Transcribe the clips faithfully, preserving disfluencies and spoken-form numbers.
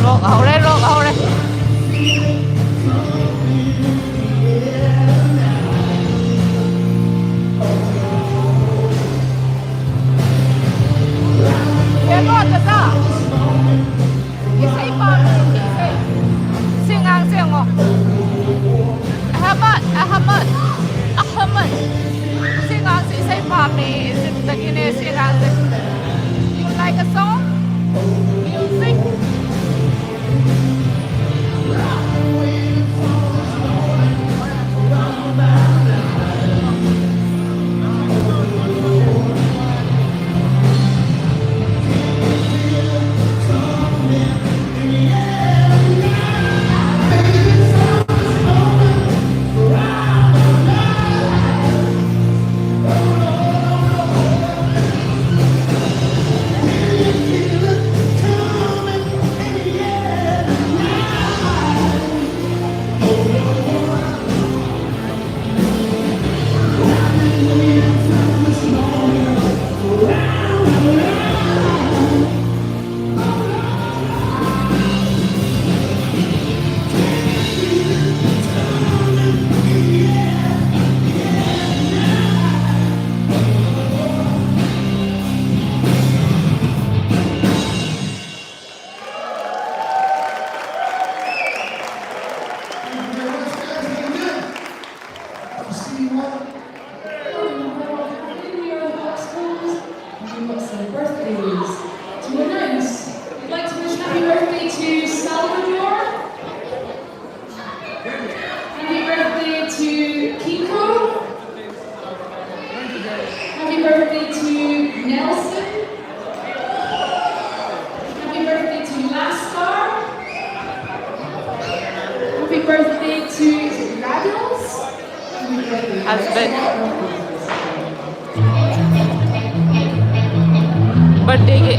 Rock ꯍꯧꯔꯦ, rock ꯍꯧꯔꯦ꯫ ꯌꯦꯡꯉꯣ, ꯆꯆꯥ꯫ ꯏꯁꯩ ꯄꯥꯝꯃꯤ, ꯏꯁꯩ꯫ ꯁꯤ ꯉꯥꯡꯁꯦ ꯌꯦꯡꯉꯣ꯫ ꯑꯍꯃꯗ, ꯑꯍꯃꯗ, ꯑꯍꯃꯗ꯫ ꯁꯤ ꯉꯥꯡꯁꯦ ꯏꯁꯩ ꯄꯥꯝꯃꯤ, ꯏꯖꯤꯞꯇꯒꯤꯅꯦ ꯁꯤ ꯉꯥꯡꯁꯦ꯫ You like a song? Music? We've got some birthdays to announce. We'd like to wish happy birthday to Salvador. Happy birthday to Kiko. Happy birthday to Nelson. Happy birthday to Lascar. Happy birthday to, is it Raggles? Husband. Birthday ꯒꯤ,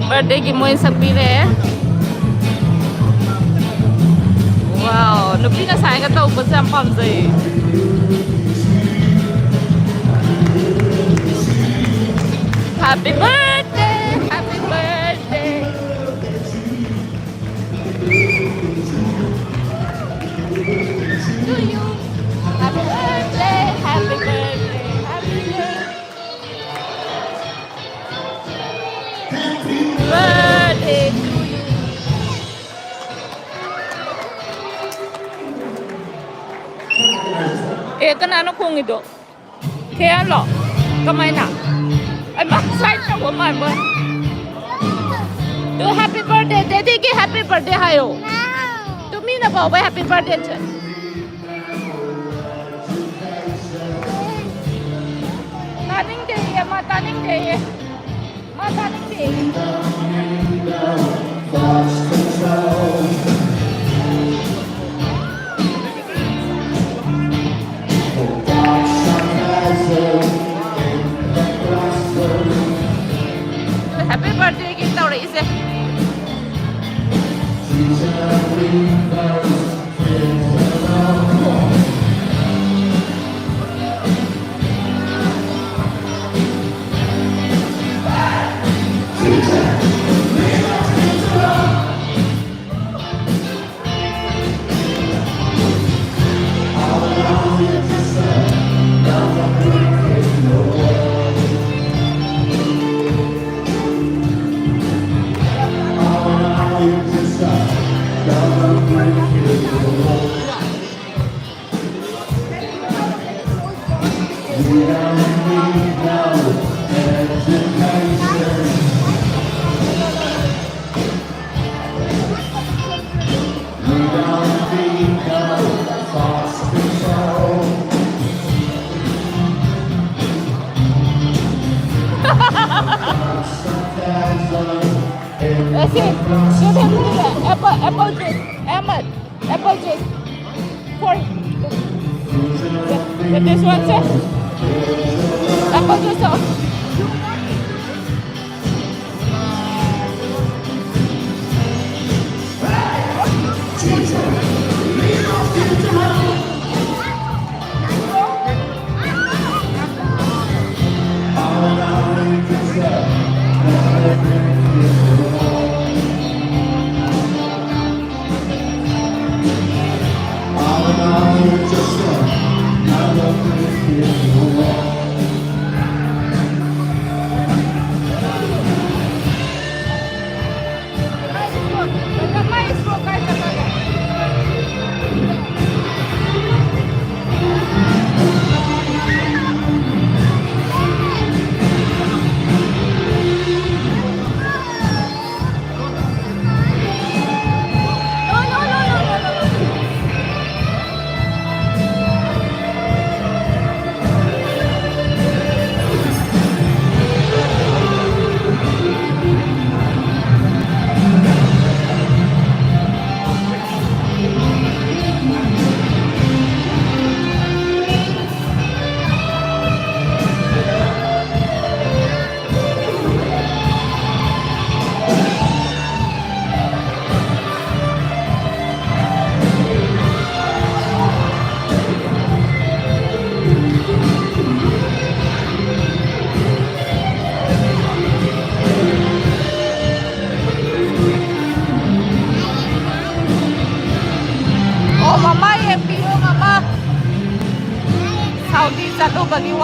birthday ꯒꯤ ꯃꯣꯏ ꯁꯛꯄꯤꯔꯦ꯫ Wow, ꯅꯨꯄꯤꯅ ꯁꯥꯏꯒ ꯇꯧꯕꯁꯦ ꯌꯥꯝ ꯄꯥꯝꯖꯩ꯫ Happy birthday, happy birthday. ꯀꯅꯥꯅꯣ ꯈꯣꯡꯉꯤꯗꯣ? ꯊꯦꯍꯥꯟꯂꯣ? ꯀꯃꯥꯏꯅ? ꯑꯩ ꯃꯥ ꯁꯥꯏꯠ ꯇꯧꯕ ꯃꯥꯟꯕ꯫ ꯑꯗꯨ happy birthday, daddy ꯒꯤ happy birthday ꯍꯥꯏꯌꯣ꯫ ꯑꯗꯨ ꯃꯤꯅ ꯐꯥꯎꯕ happy birthday ꯁꯦ꯫ ꯇꯥꯅꯤꯡꯗꯦꯌꯦ, ꯃꯥ ꯇꯥꯅꯤꯡꯗꯦꯌꯦ꯫ ꯃꯥ ꯇꯥꯅꯤꯡꯗꯦꯌꯦ꯫ Happy birthday ꯒꯤ ꯇꯧꯔꯛꯏꯁꯦ꯫ Let's see. Give him the apple, apple juice. Ahmed, apple juice. For, yeah, this one, sir. Apple juice, sir.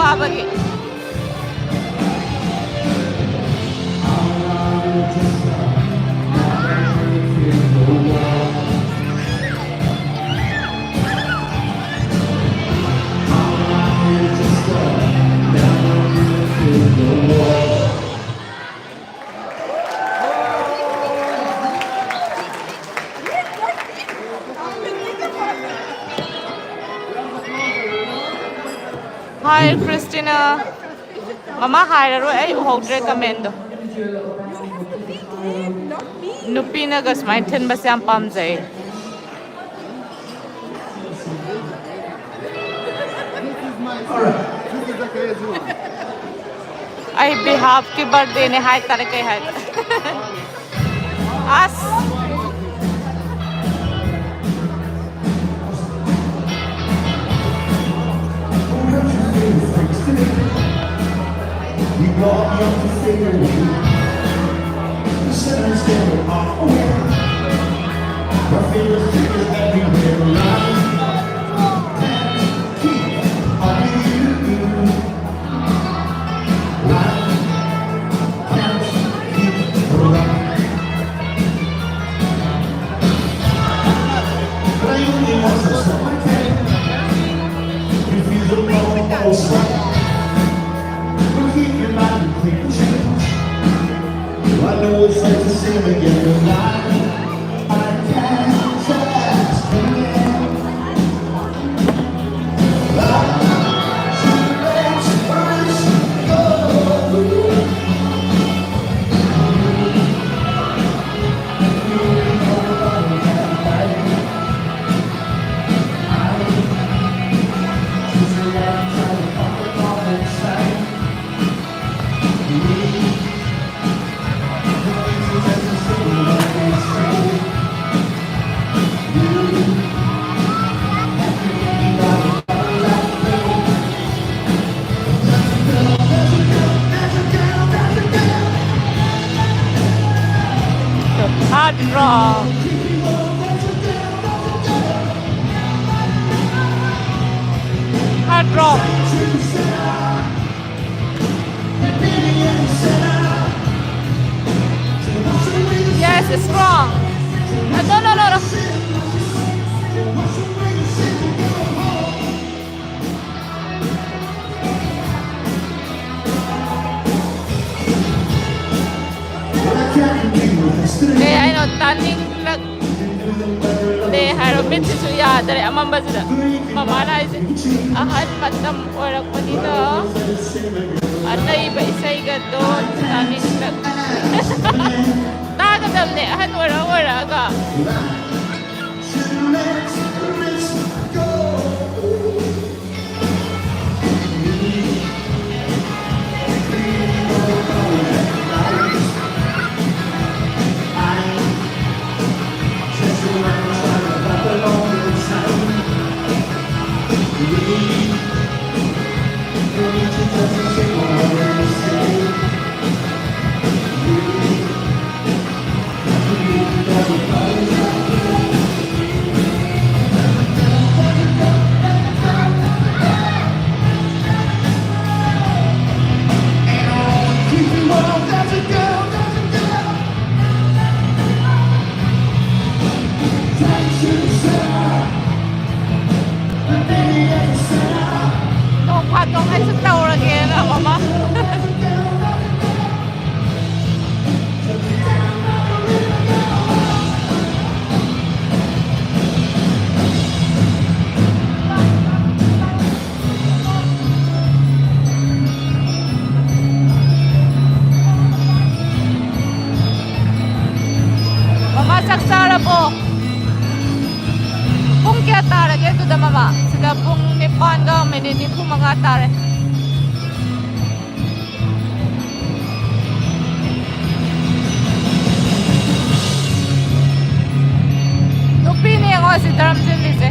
ꯊꯥꯕꯒꯤ꯫ Hi, Christina. ꯃꯃꯥ ꯍꯥꯏꯔꯔꯣꯏ, ꯑꯩ ꯎꯍꯧꯗ꯭ꯔꯦ comment ꯗꯣ꯫ ꯅꯨꯄꯤꯅꯒ ꯁꯨꯃꯥꯏꯅ ꯊꯤꯟꯕꯁꯦ ꯌꯥꯝ ꯄꯥꯝꯖꯩ꯫ ꯑꯩ behalf ꯀꯤ birthday ꯅꯦ ꯍꯥꯏꯇꯥꯔꯦ, ꯀꯩ ꯍꯥꯏ꯫ ꯑꯁ꯫ Hard rock. Hard rock. Yes, it's wrong. Uh, no, no, no, no. Eh, I know, ꯇꯥꯅꯤꯡꯂꯛ-, ꯇꯦ ꯍꯥꯏꯔꯣ, ꯃꯤꯠꯁꯤꯁꯨ ꯌꯥꯗ꯭ꯔꯦ ꯑꯃꯝꯕꯁꯤꯗ꯫ ꯃꯃꯥꯅ ꯍꯥꯏꯁꯦ, "ꯑꯍꯟ ꯃꯇꯝ ꯑꯣꯏꯔꯛꯄꯅꯤꯅ ꯑꯅꯩꯕ ꯏꯁꯩꯒꯗꯣ ꯇꯥꯅꯤꯡꯂꯛ-" ꯇꯥꯒꯗꯕꯅꯦ ꯑꯍꯟ ꯑꯣꯏꯔ ꯑꯣꯏꯔꯛꯑꯒ꯫ ꯅꯣꯡ ꯐꯥꯗꯣꯛ ꯑꯩꯁꯨ ꯇꯧꯔꯒꯦꯅ, ꯃꯃꯥ꯫ ꯃꯃꯥ, ꯆꯥꯛ ꯆꯥꯔꯕꯣ? ꯄꯨꯡ ꯀꯌꯥ ꯇꯥꯔꯒꯦ ꯑꯗꯨꯗ, ꯃꯃꯥ? ꯁꯤꯗ ꯄꯨꯡ ꯅꯤꯄꯥꯟꯒ ꯃꯤꯅꯤꯠ ꯅꯤꯐꯨ ꯃꯉꯥ ꯇꯥꯔꯦ꯫ ꯅꯨꯄꯤꯅꯦ ꯌꯦꯡꯉꯣ ꯁꯤ ꯗ꯭ꯔꯝ ꯊꯤꯜꯂꯤꯁꯦ꯫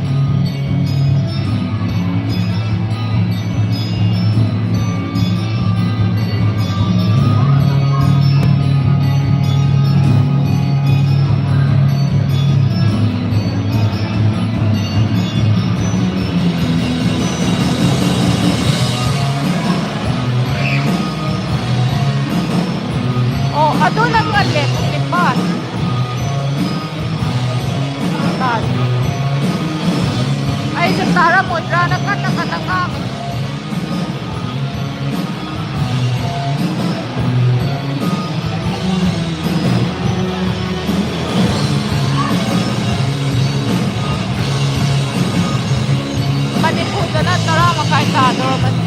ꯃꯣꯏꯗ꯭ꯔꯥꯅ ꯀꯟꯅ ꯀꯟꯅ ꯉꯥꯡꯉꯤ꯫ ꯃꯅꯤꯄꯨꯔꯗꯅ ꯇꯔꯥ ꯃꯈꯥꯏ ꯇꯥꯗꯧꯔꯕꯅꯤ꯫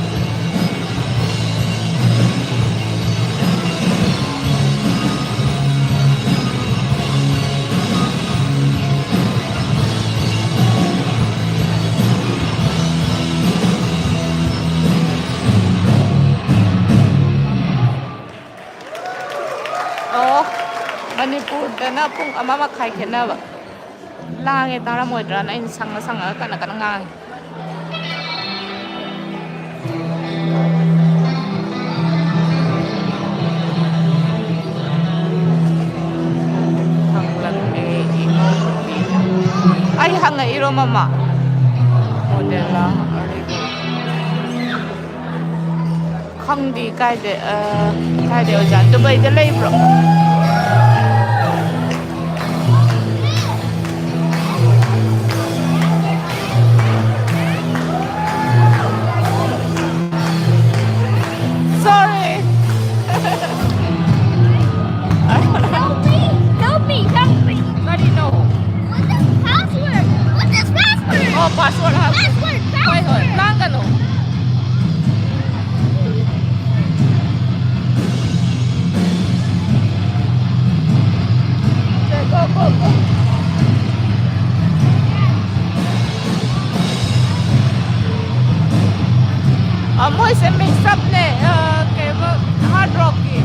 ꯑꯣ, ꯃꯅꯤꯄꯨꯔꯗꯅ ꯄꯨꯡ ꯑꯃ ꯃꯈꯥꯏ ꯈꯦꯠꯅꯕ꯫ ꯂꯥꯡꯉꯦ, ꯇꯥꯔꯝꯃꯣꯏꯗ꯭ꯔꯥꯅ ꯑꯩꯅ ꯁꯪꯉ ꯁꯪꯉꯒ ꯀꯟꯅ ꯀꯟꯅ ꯉꯥꯡꯉꯤ꯫ ꯍꯪꯂꯛꯑꯦ ꯏꯅꯥꯎꯅꯨꯄꯤꯅ꯫ ꯑꯩ ꯍꯪꯉꯛꯏꯔꯣ, ꯃꯃꯥ? ꯃꯣꯗꯦꯂꯥ ꯑꯔꯤꯕ꯫ ꯈꯪꯗꯦ ꯀꯥꯏꯗ, ꯑ, ꯀꯥꯏꯗ ꯑꯣꯏꯖꯥꯠꯅꯣ? ꯗꯨꯕꯩꯗ ꯂꯩꯕ꯭ꯔꯣ? Sorry. Help me! Help me! Help me! ꯀꯔꯤꯅꯣ? What is password? What is password? ꯑꯣ, password ꯍꯥꯏꯕ꯫ Password! ꯍꯣꯏ, ꯍꯣꯏ, ꯂꯥꯡꯒꯅꯨ꯫ ꯁꯦ, go, go, go. ꯑ, ꯃꯣꯏꯁꯦ mix up ꯅꯦ, ꯑ, ꯀꯩꯕ, hard rock ꯀꯤ꯫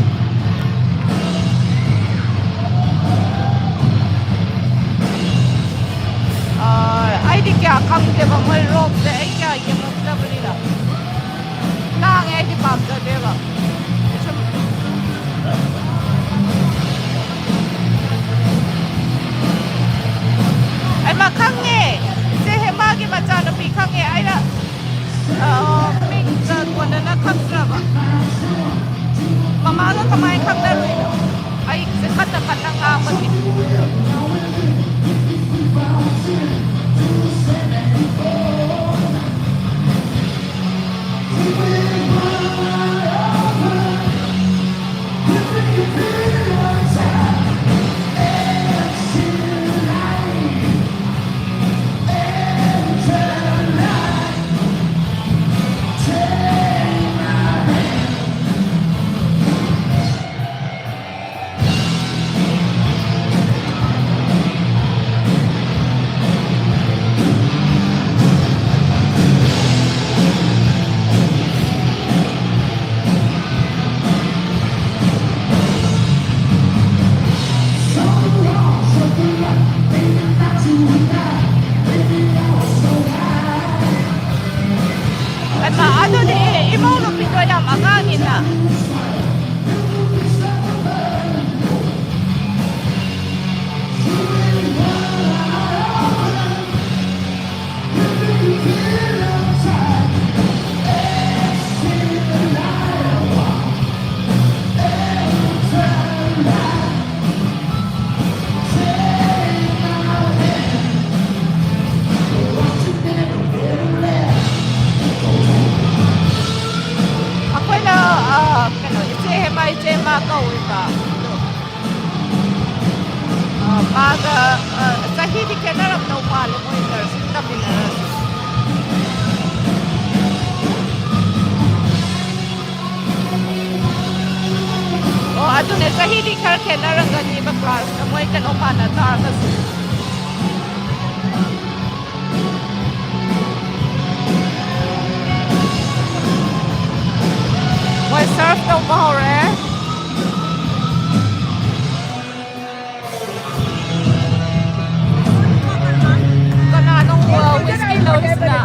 ꯑ, ꯑꯩꯗꯤ ꯀꯌꯥ ꯈꯪꯗꯦꯕ ꯃꯣꯏ rock ꯁꯦ, ꯑꯩ ꯀꯌꯥ ꯌꯦꯡꯉꯛꯇꯕꯅꯤꯅ꯫ ꯂꯥꯡꯉꯦ, ꯑꯩꯗꯤ ꯄꯥꯝꯖꯗꯦꯕ꯫ ꯁꯨꯝ ꯑꯩꯃ ꯈꯪꯉꯦ꯫ ꯏꯆꯦ ꯍꯦꯃꯥꯒꯤ ꯃꯆꯥꯅꯨꯄꯤ ꯈꯪꯉꯦ꯫ ꯑꯩꯅ, ꯑ, ꯃꯤꯡꯒ ꯀꯣꯟꯅꯅ ꯈꯪꯗ꯭ꯔꯕ꯫ ꯃꯃꯥꯒ ꯀꯃꯥꯏꯅ ꯈꯪꯅꯔꯨꯏꯅꯣ? ꯑꯩꯁꯦ ꯀꯟꯅ ꯀꯟꯅ ꯉꯥꯡꯕꯒꯤ꯫ ꯃꯥꯒ, ꯑ, ꯆꯍꯤꯗꯤ ꯈꯦꯠꯅꯔꯝꯗꯧ ꯃꯥꯜꯂꯦ, ꯃꯣꯏ nursing ꯇꯝꯃꯤꯟꯅꯔꯁꯨ꯫ ꯑꯣ, ꯑꯗꯨꯅꯦ, ꯆꯍꯤꯗꯤ ꯈꯔ ꯈꯦꯠꯅꯔꯝꯒꯅꯤꯕ classꯇ, ꯃꯣꯏ ꯀꯩꯅꯣ ꯃꯥꯟꯅ ꯇꯥꯔꯒꯁꯨ꯫ ꯃꯣꯏ serve ꯇꯧꯕ ꯍꯧꯔꯦ꯫ ꯀꯅꯥꯅꯣ, ꯑ, whisky ꯂꯧꯔꯤꯁꯤꯅ?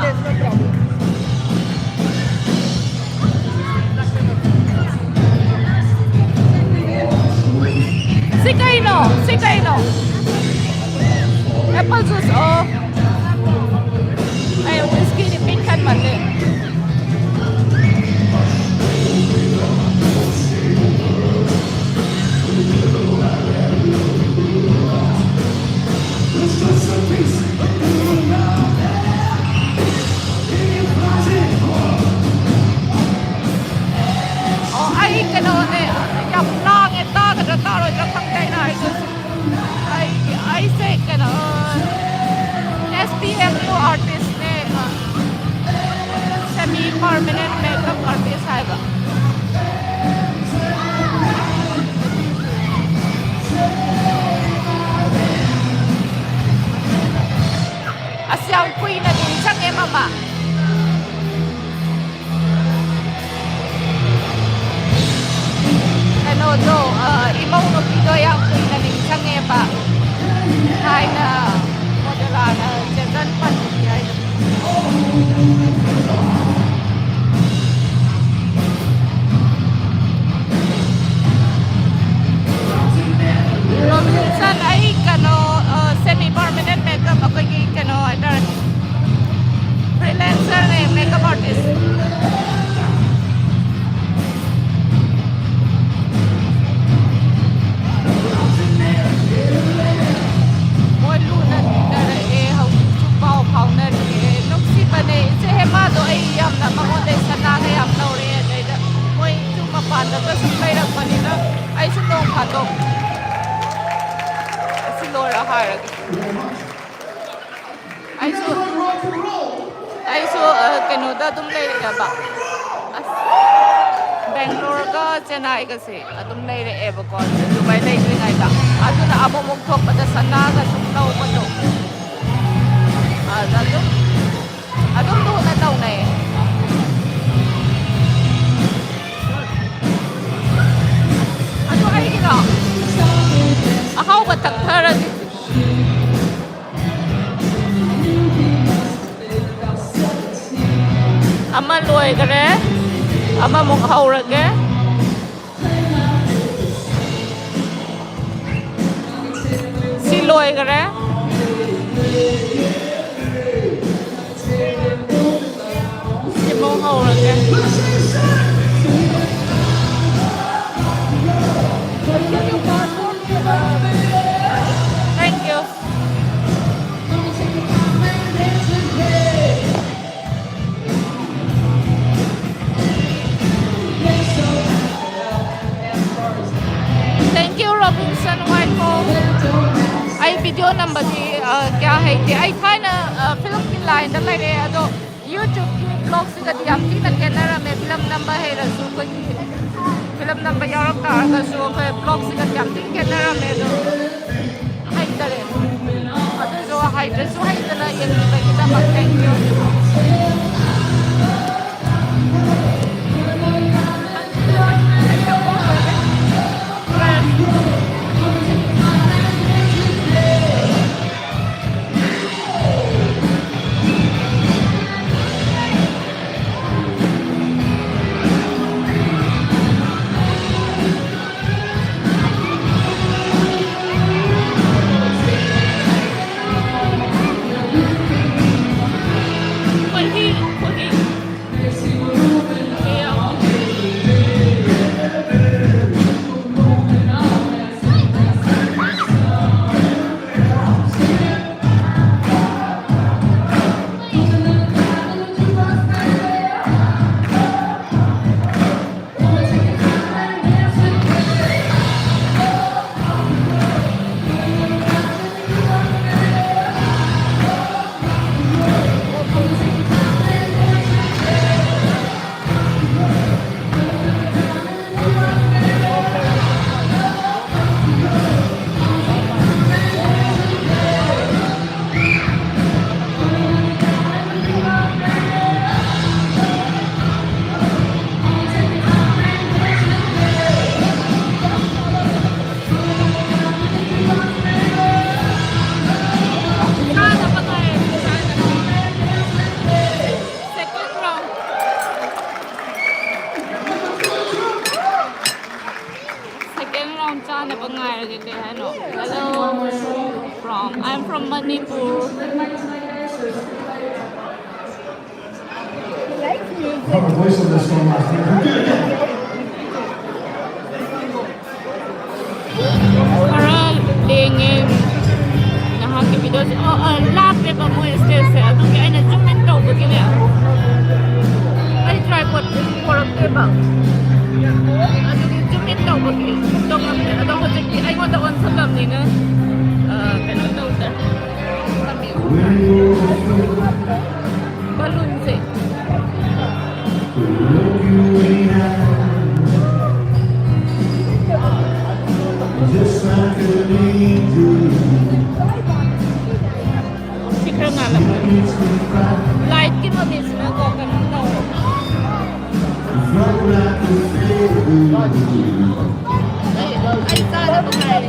ꯁꯤ ꯀꯩꯅꯣ? ꯁꯤ ꯀꯩꯅꯣ? Apple juice, ꯑꯣ꯫ ꯑꯩ whiskyꯗꯤ ꯄꯤꯛ ꯊꯟꯃꯜꯂꯦ꯫ ꯑꯣ, ꯑꯩ ꯀꯩꯅꯣꯅꯦ, ꯌꯥꯝ ꯂꯥꯡꯉꯦ, ꯇꯥꯒꯗ꯭ꯔꯥ ꯇꯥꯔꯣꯏꯗ꯭ꯔꯥ ꯈꯪꯗꯦ ꯑꯩꯅ ꯍꯥꯏꯗꯣꯏꯁꯦ꯫ ꯑꯩ, ꯑꯩꯁꯦ ꯀꯩꯅꯣ, S P M U artistꯅꯦ, semi permanent makeup artist ꯍꯥꯏꯕ꯫ ꯑꯁ, ꯌꯥꯝ ꯀꯨꯏꯅꯗꯤ ꯆꯪꯉꯦ ꯃꯃꯥ꯫ ꯀꯩꯅꯣꯗꯣ, ꯑ, ꯏꯃꯧ ꯅꯨꯄꯤꯗꯣ ꯌꯥꯝ ꯀꯨꯏꯅ ꯅꯤꯡꯁꯤꯡꯉꯦꯕ꯫ ꯊꯥꯏꯅ ꯃꯣꯗꯦꯂꯥꯅ ꯆꯦꯇꯟ ꯄꯟꯈꯤ ꯍꯥꯏꯗꯣ꯫ ꯔꯣꯕꯤꯟꯁꯟ, ꯑꯩ ꯀꯩꯅꯣ, ꯑ, semi permanent makeup, ꯑꯩꯈꯣꯏꯒꯤ ꯀꯩꯅꯣ ꯍꯥꯏꯇꯥꯔꯦ, freelancerꯅꯦ, makeup artist꯫ ꯍꯥꯏꯔꯒꯦ꯫ ꯑꯩꯁꯨ ꯑꯩꯁꯨ ꯀꯩꯅꯣꯗ ꯑꯗꯨꯝ ꯂꯩꯔꯛꯑꯦꯕ꯫ ꯑꯁ, ꯕꯦꯡꯒ꯭ꯂꯣꯔꯒ ꯆꯦꯟꯅꯥꯏꯒꯁꯦ ꯑꯗꯨꯝ ꯂꯩꯔꯛꯑꯦꯕꯀꯣ, ꯗꯨꯕꯥꯏ ꯂꯩꯇ꯭ꯔꯤꯉꯩꯗ꯫ ꯑꯗꯨꯅ ꯑꯃꯨꯛꯃꯨꯛ ꯊꯣꯛꯄꯗ ꯁꯅꯥꯒ ꯁꯨꯝ ꯂꯧꯕꯗꯣ, ꯑꯗ ꯑꯗꯨꯝ ꯑꯗꯨꯝ ꯂꯨꯅ ꯇꯧꯅꯩ꯫ ꯑꯗꯨ ꯑꯩꯒꯤꯗꯣ ꯑꯍꯥꯎꯕ ꯇꯛꯊꯔꯒꯦ꯫ ꯑꯃ ꯂꯣꯏꯈꯔꯦ, ꯑꯃꯃꯨꯛ ꯍꯧꯔꯒꯦ꯫ ꯁꯤ ꯂꯣꯏꯈꯔꯦ꯫ ꯁꯤꯃꯨꯛ ꯍꯧꯔꯒꯦ꯫ Thank you. Thank you, Robinson Whitehall. ꯑꯩ ꯚꯤꯗꯤꯑꯣ ꯅꯝꯕꯗꯤ, ꯑ, ꯀꯌꯥ ꯍꯩꯇꯦ꯫ ꯑꯩ ꯊꯥꯏꯅ, ꯑ, ꯐꯤꯂꯝꯒꯤ ꯂꯥꯏꯟꯗ ꯂꯩꯔꯛꯑꯦ, ꯑꯗꯣ YouTubeꯀꯤ ꯕ꯭ꯂꯣꯒꯁꯤꯒꯗꯤ ꯌꯥꯝ ꯊꯤꯅ ꯈꯦꯠꯅꯔꯝꯃꯦ꯫ ꯐꯤꯂꯝ ꯅꯝꯕ ꯍꯩꯔꯁꯨ, ꯑꯩꯈꯣꯏꯒꯤ ꯐꯤꯂꯝ ꯅꯝꯕ ꯌꯥꯎꯔꯛ ꯇꯥꯔꯒꯁꯨ, ꯑꯩꯈꯣꯏ ꯕ꯭ꯂꯣꯒꯁꯤꯒꯗꯤ ꯌꯥꯝ ꯊꯤꯅ ꯈꯦꯠꯅꯔꯝꯃꯦ꯫ ꯑꯗꯣ ꯍꯩꯇꯔꯦ꯫ ꯑꯗꯨꯁꯨ ꯍꯩꯇ꯭ꯔꯁꯨ ꯍꯩꯇꯅ ꯌꯦꯡꯕꯤꯕꯒꯤꯗꯃꯛ thank you꯫ I'm from Manipur. Our voice on this one last night. ꯈꯔ ꯂꯦꯡꯉꯦ ꯅꯍꯥꯛꯀꯤ ꯚꯤꯗꯤꯑꯣꯁꯦ꯫ ꯑꯣ, ꯑ, ꯂꯥꯞꯄꯦꯕ ꯃꯣꯏ ꯁ꯭ꯇꯦꯖꯁꯦ, ꯑꯗꯨꯒꯤ ꯑꯩꯅ ꯖꯨꯝ ꯏꯟ ꯇꯧꯕꯒꯤꯅꯦ, ꯑꯩ ꯇ꯭ꯔꯥꯏꯄꯣꯗ ꯄꯣꯔꯛꯇꯦꯕ, ꯑꯗꯨꯒꯤ ꯖꯨꯝ ꯏꯟ ꯇꯧꯕꯒꯤ ꯇꯧꯉꯝꯗꯦ꯫ ꯑꯗꯣ ꯍꯧꯖꯤꯛꯇꯤ ꯑꯩꯉꯣꯟꯗ ꯑꯣꯟꯁꯤꯜꯂꯝꯅꯤꯅ, ꯑ, ꯀꯩꯅꯣ ꯇꯧꯗ꯭ꯔꯦ꯫ ꯕꯂꯨꯟꯁꯦ꯫ ꯁꯤ ꯈꯔ ꯉꯥꯜꯂꯛꯄ꯫ ꯂꯥꯏꯠꯀꯤ ꯃꯃꯤꯁꯤꯅꯀꯣ ꯀꯩꯅꯣ ꯇꯧꯔꯦ꯫ ꯑꯩ, ꯑꯩ ꯆꯥꯅꯕ ꯉꯥꯏꯔꯦ꯫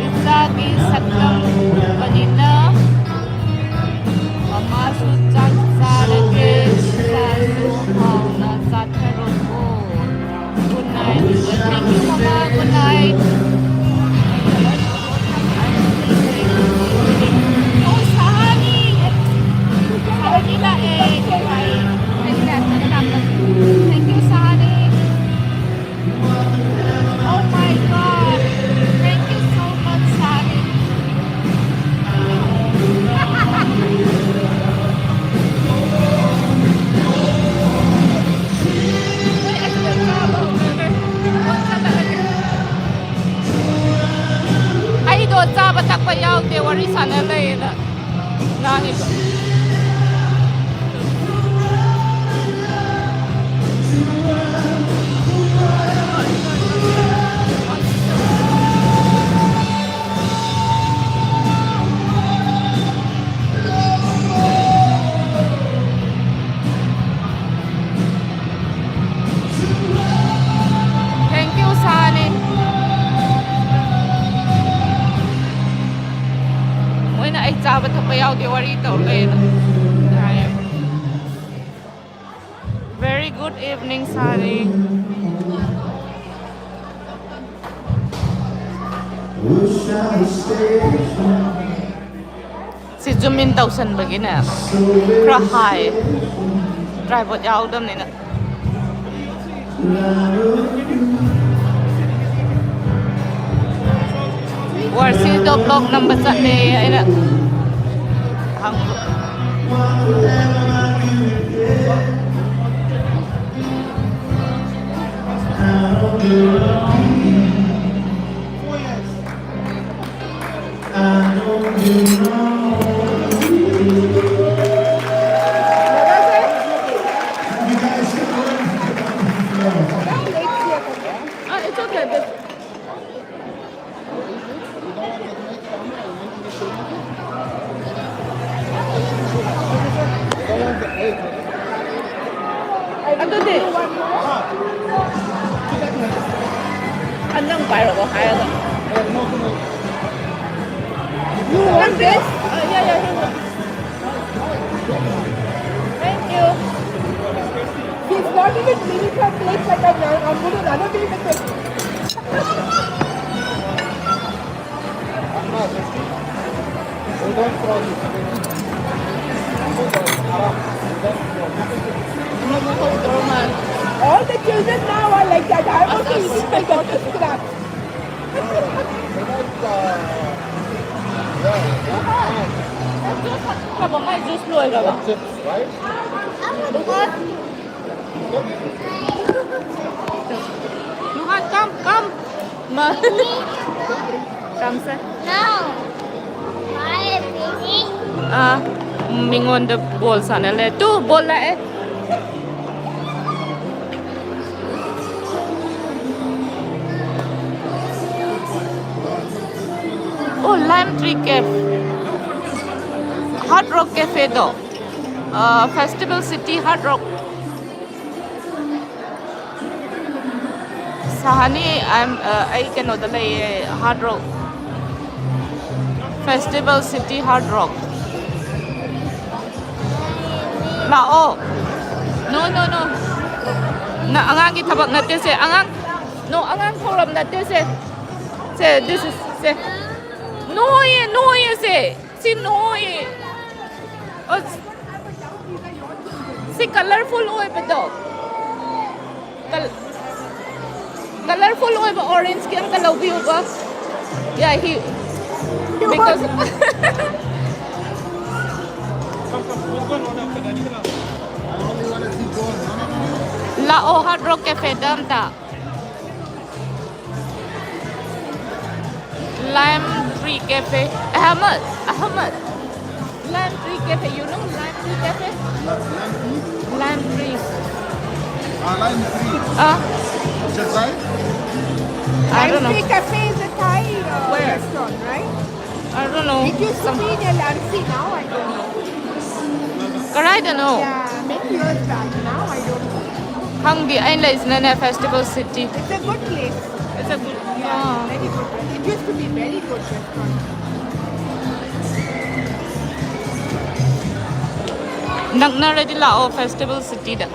ꯏꯆꯥꯒꯤ ꯁꯛꯇꯝ ꯎꯠꯄꯅꯤꯅ ꯃꯃꯥꯁꯨ ꯆꯥꯛ ꯆꯥꯔꯒꯦ, ꯏꯆꯥꯁꯨ ꯍꯥꯎꯅ ꯆꯥꯊꯔꯣꯀꯣ꯫ Good night. Thank you, Mama. Good night. Oh, Sahani. Sahani na eh. Thank you, Sahani. Oh my God. Thank you so much, Sahani. ꯆꯥꯕ ꯊꯛꯄ ꯌꯥꯎꯗꯦ, ꯋꯥꯔꯤ ꯁꯥꯟꯅ ꯂꯩꯌꯦꯅ ꯉꯥꯡꯉꯤꯕ꯫ Thank you, Sani. ꯃꯣꯏꯅ ꯑꯩ ꯆꯥꯕ ꯊꯛꯄ ꯌꯥꯎꯗꯦ, ꯋꯥꯔꯤ ꯇꯧ ꯂꯩꯌꯦꯅ ꯍꯥꯏꯌꯦ꯫ Very good evening, Sani. ꯁꯤ zoom in ꯇꯧꯁꯟꯕꯒꯤꯅꯦ, ꯈꯔ ꯍꯥꯏ, tripod ꯌꯥꯎꯗꯕꯅꯤꯅ꯫ ꯋꯥꯔꯁꯤꯗꯣ vlog ꯅꯝꯕ ꯆꯠꯂꯦ ꯑꯩꯅ ꯍꯪꯕ꯫ Ah, it's okay. ꯑꯗꯨꯗꯤ ꯑ, ꯅꯪ ꯄꯥꯏꯔꯛꯑꯣ ꯍꯥꯏꯔꯒ꯫ You want this? Uh, yeah, yeah, yeah, yeah. Thank you. He's not even cleaning her plate like I'm, I'm gonna run away with him. All the children now are like that. I'm also eating my daughter's scraps. ꯀꯕꯣꯛ ꯃꯥꯏ juice ꯂꯣꯏꯈ꯭ꯔꯕ? ꯂꯨꯍꯥꯟ, ꯂꯨꯍꯥꯟ, come, come. ꯃꯥ꯫ ꯃꯌꯥꯝꯁꯦ꯫ ꯑꯥ, ꯃꯤꯉꯣꯟꯗ ꯕꯣꯜ ꯁꯥꯟꯅ ꯂꯩ꯫ Two, ꯕꯣꯜ ꯂꯥꯛꯑꯦ꯫ ꯑꯣ, Lime Tree Cafe꯫ Hard Rock Cafeꯗꯣ꯫ Ah, Festival City Hard Rock꯫ ꯁꯍꯥꯅꯤ, I'm, ꯑ, ꯑꯩ ꯀꯩꯅꯣꯗ ꯂꯩꯌꯦ, Hard Rock꯫ Festival City Hard Rock꯫ ꯂꯥꯛꯑꯣ꯫ No, no, no꯫ ꯅ-, ꯑꯉꯥꯡꯒꯤ ꯊꯕꯛ ꯅꯠꯇꯦ ꯁꯦ꯫ ꯑꯉꯥꯡ, no, ꯑꯉꯥꯡ ꯊꯧꯔꯝ ꯅꯠꯇꯦ ꯁꯦ꯫ ꯁꯦ, this is, ꯁꯦ꯫ No ꯌꯦ, no ꯌꯦ ꯁꯦ꯫ ꯁꯤ no ꯌꯦ꯫ ꯑꯁ꯫ ꯁꯤ colourful ꯑꯣꯏꯕꯗꯣ꯫ Col-, colourful ꯑꯣꯏꯕ orangeꯀꯤ ꯑꯝꯇ ꯂꯧꯕꯤꯌꯨꯕ꯫ Yeah, he, because ꯂꯥꯛꯑꯣ Hard Rock Cafeꯗ ꯑꯝꯇ꯫ Lime Tree Cafe. Ahmed, Ahmed. Lime Tree Cafe. You know Lime Tree Cafe? Lime Tree? Lime Tree. Ah, lime tree. Ah. Should I try? I don't know. Lime Tree Cafe is a Thai, uh, where? Restaurant, right? I don't know. It used to be near Lansi, now I don't know. ꯀꯔꯥꯏꯗꯅꯣ? Yeah, many years back. Now I don't know. ꯈꯪꯗꯦ, ꯑꯩꯅ ꯂꯩꯁꯤꯅꯅꯦ Festival City. It's a good place. It's a good, yeah, ah, very good. It used to be very good restaurant. ꯅꯛꯅꯔꯗꯤ ꯂꯥꯛꯑꯣ Festival Cityꯗ꯫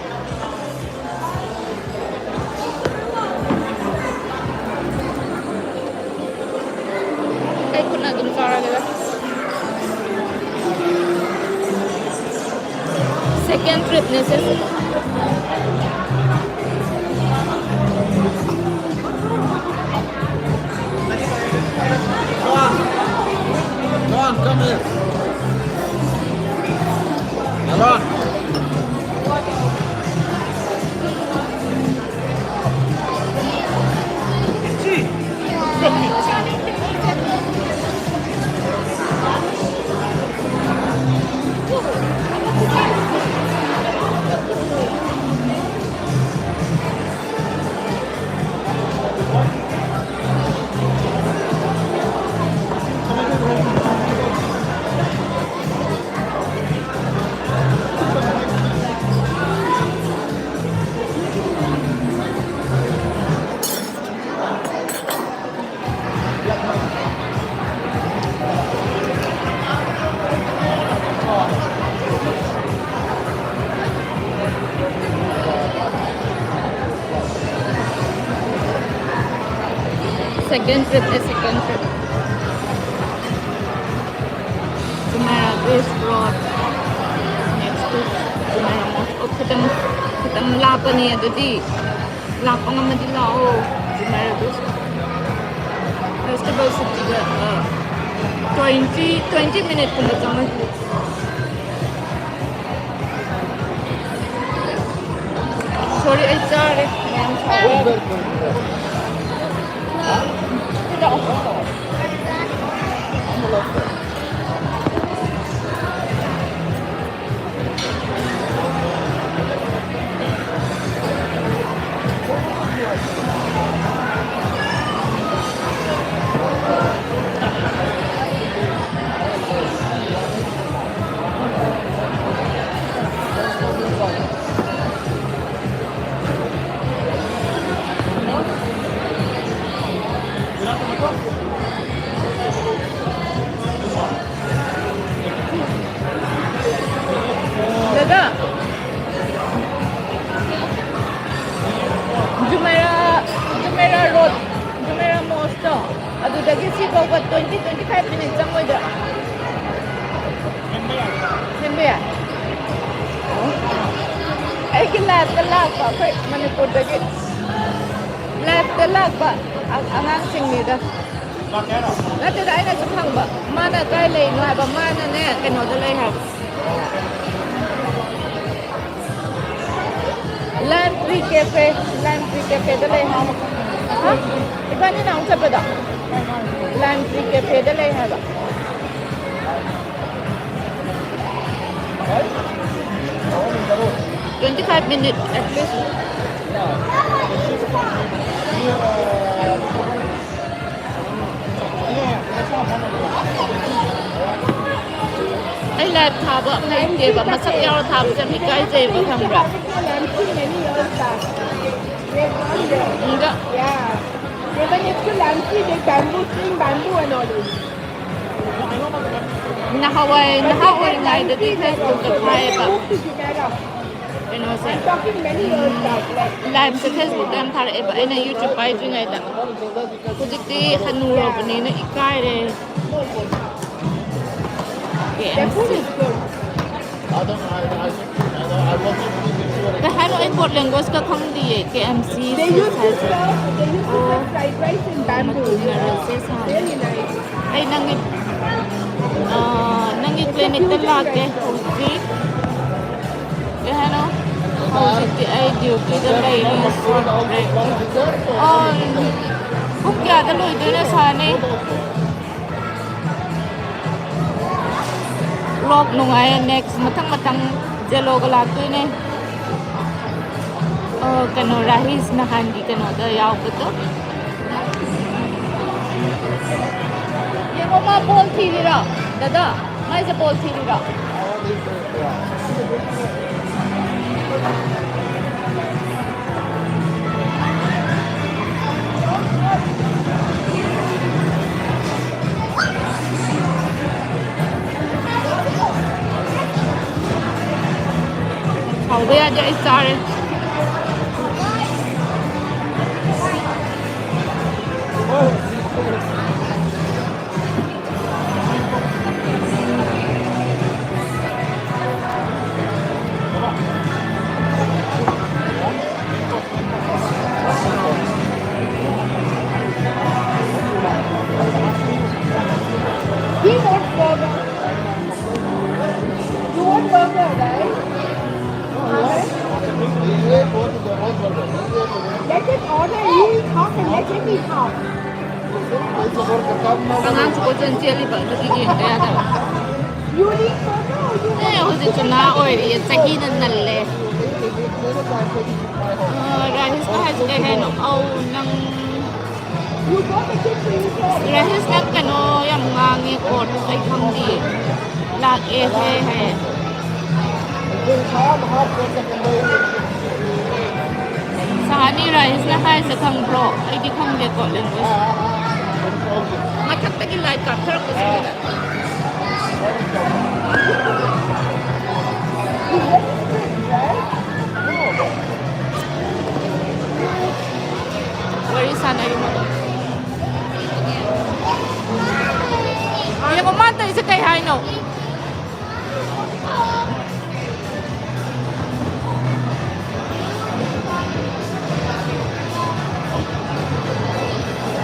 ꯑꯩ ꯈꯨꯠꯅ ꯑꯗꯨꯝ ꯆꯥꯔꯒꯦꯗ꯫ Second tripꯅꯦ ꯁꯤꯁꯦ꯫ Come on, come here. Come on. Second trip, eh, second trip. Jumeirah Beach Road. Next to Jumeirah Mosque. Oh, ꯈꯤꯇꯪ, ꯈꯤꯇꯪ ꯂꯥꯞꯄꯅꯤ ꯑꯗꯨꯗꯤ. ꯂꯥꯛꯄ ꯉꯝꯃꯗꯤ ꯂꯥꯛꯑꯣ. Jumeirah Beach. Festival City ꯗ, ꯑ, twenty, twenty minute ꯀꯨꯝꯕ ꯆꯪꯉꯅꯤ. Sorry, ꯑꯩ ꯆꯥꯔꯦ꯫ ꯃꯌꯥꯝ ꯁꯥꯎꯋꯦ꯫ ꯗꯥꯗꯥ, Jumeirah, Jumeirah Road, Jumeirah Mosque ꯇꯣ, ꯑꯗꯨꯗꯒꯤ ꯁꯤ ꯐꯥꯎꯕ twenty, twenty five minutes ꯆꯪꯉꯣꯏꯗ꯭ꯔꯥ? ꯁꯦꯝꯕ ꯌꯥꯏ꯫ ꯑꯣ꯫ ꯑꯩꯒꯤ live ꯇ ꯂꯥꯛꯄ ꯑꯩꯈꯣꯏ ꯃꯅꯤꯄꯨꯔꯗꯒꯤ live ꯇ ꯂꯥꯛꯄ ꯑ-, ꯑꯉꯥꯡꯁꯤꯡꯅꯤꯗ꯫ ꯅꯠꯇꯦꯗ, ꯑꯩꯅ ꯁꯨꯝ ꯍꯪꯕ꯫ ꯃꯥꯅ ꯀꯥꯏ ꯂꯩꯅꯣ ꯍꯥꯏꯕ꯫ ꯃꯥꯅꯅꯦ, ꯀꯩꯅꯣꯗ ꯂꯩ ꯍꯥꯏꯕ꯫ Lime Tree Cafe, Lime Tree Cafe ꯗ ꯂꯩ ꯍꯥꯏꯕ꯫ ꯍꯥ? ꯏꯕꯥꯅꯤꯅ ꯑꯃꯨꯛ ꯆꯠꯄꯗꯣ? Lime Tree Cafe ꯗ ꯂꯩ ꯍꯥꯏꯕ꯫ Twenty five minutes at least. ꯑꯩ live ꯊꯥꯕ ꯍꯩꯇꯦꯕ, ꯃꯁꯛ ꯌꯥꯎꯔ ꯊꯥꯕꯁꯦ ꯌꯥꯝ ꯏꯀꯥꯏꯖꯩꯕ, ꯈꯪꯕ꯭ꯔꯥ? ꯏꯟꯗ꯫ Yeah. Even if you learn tree, they bamboo, string bamboo and all this. ꯅꯍꯥꯟꯋꯥꯏ ꯅꯍꯥ ꯑꯣꯏꯔꯤꯉꯩꯗꯗꯤ Facebook ꯇ ꯊꯥꯏꯌꯦꯕ꯫ Move to Jumeirah. ꯀꯩꯅꯣꯁꯦ, ꯂꯥꯏꯞꯁꯦ ꯐꯦꯁꯕꯨꯛꯇ ꯌꯥꯝ ꯊꯥꯔꯛꯑꯦꯕ, ꯑꯩꯅ ꯌꯨꯇ꯭ꯌꯨꯕ ꯄꯥꯏꯗ꯭ꯔꯤꯉꯩꯗ꯫ ꯍꯧꯖꯤꯛꯇꯤ ꯍꯅꯨꯔꯕꯅꯤꯅ ꯏꯀꯥꯏꯔꯦ꯫ ꯀꯦ ꯑꯦꯝ ꯁꯤ꯫ ꯀꯩ ꯍꯥꯏꯅꯣ? ꯑꯩ ꯀꯣꯗ ꯂꯦꯡꯒ꯭ꯋꯦꯖꯀ ꯈꯪꯗꯤꯌꯦ꯫ ꯀꯦ ꯑꯦꯝ ꯁꯤ ꯍꯥꯏꯁꯦ꯫ ꯑꯣ, ꯃꯇꯨꯡ ꯏꯟꯅꯔꯁꯦ ꯁꯥꯔ꯫ ꯑꯩ ꯅꯪꯒꯤ, ꯑ, ꯅꯪꯒꯤ ꯀ꯭ꯂꯤꯅꯤꯛꯇ ꯂꯥꯛꯀꯦ ꯍꯧꯖꯤꯛ꯫ ꯀꯩ ꯍꯥꯏꯅꯣ? ꯍꯧꯖꯤꯛꯇꯤ ꯑꯩ ꯗ꯭ꯌꯨꯇꯤꯗ ꯂꯩꯔꯤ, ꯁꯣꯔꯠ ꯕ꯭ꯔꯦꯛ꯫ ꯑ, ꯄꯨꯡ ꯀꯌꯥꯗ ꯂꯣꯏꯗꯣꯏꯅꯣ ꯁꯥꯔꯅꯤ? ꯕ꯭ꯂꯣꯛ ꯅꯨꯡꯉꯥꯏꯌꯦ꯫ ꯅꯦꯛꯁ ꯃꯊꯪ ꯃꯊꯪ ꯖꯦꯂꯣꯒ ꯂꯥꯛꯇꯣꯏꯅꯦ꯫ ꯑ, ꯀꯩꯅꯣ, ꯔꯥꯍꯤꯁ ꯅꯍꯥꯟꯒꯤ ꯀꯩꯅꯣꯗ ꯌꯥꯎꯕꯗꯣ꯫ ꯌꯦꯡꯉꯣ, ꯃꯥ ꯕꯣꯜ ꯊꯤꯔꯤꯔꯣ? ꯗꯗꯥ, ꯃꯥꯏꯁꯦ ꯕꯣꯜ ꯊꯤꯔꯤꯔꯣ? ꯁꯥꯎꯕ ꯌꯥꯗꯦ, ꯑꯩ ꯆꯥꯔꯦ꯫ He wants burger. You want burger, right? Alright. Let him order. You talk and let him eat half. ꯑꯉꯥꯡꯁꯨ ꯀꯣꯏꯆꯦꯟ ꯆꯦꯜꯂꯤꯕ ꯑꯗꯨꯒꯤ ꯌꯦꯡꯕ ꯌꯥꯗꯕ꯫ You need burger or you A, want ꯍꯧꯖꯤꯛꯁꯨ ꯅꯍꯥ ꯑꯣꯏꯔꯤꯌꯦ, ꯆꯍꯤꯅ ꯅꯜꯂꯦ꯫ ꯑ, ꯔꯥꯍꯤꯁꯅ ꯍꯥꯏꯁꯦ ꯀꯩ ꯍꯥꯏꯅꯣ? ꯑꯧ, ꯅꯪ ꯔꯥꯍꯤꯁ, ꯅꯪ ꯀꯩꯅꯣ ꯌꯥꯝ ꯉꯥꯡꯉꯦ, ꯀꯣꯗ ꯑꯩ ꯈꯪꯗꯦ꯫ ꯂꯥꯛꯑꯦ ꯍꯦ ꯍꯦ꯫ ꯁꯍꯥꯅꯤ, ꯔꯥꯍꯤꯁꯅ ꯍꯥꯏꯁꯦ ꯈꯪꯕ꯭ꯔꯣ? ꯑꯩꯗꯤ ꯈꯪꯗꯦꯀꯣ, ꯂꯦꯡꯒ꯭ꯋꯦꯖ꯫ ꯃꯊꯛꯇꯒꯤ ꯂꯥꯏꯠ ꯀꯥꯞꯊꯔꯛꯄꯁꯤꯡꯗꯨꯗ꯫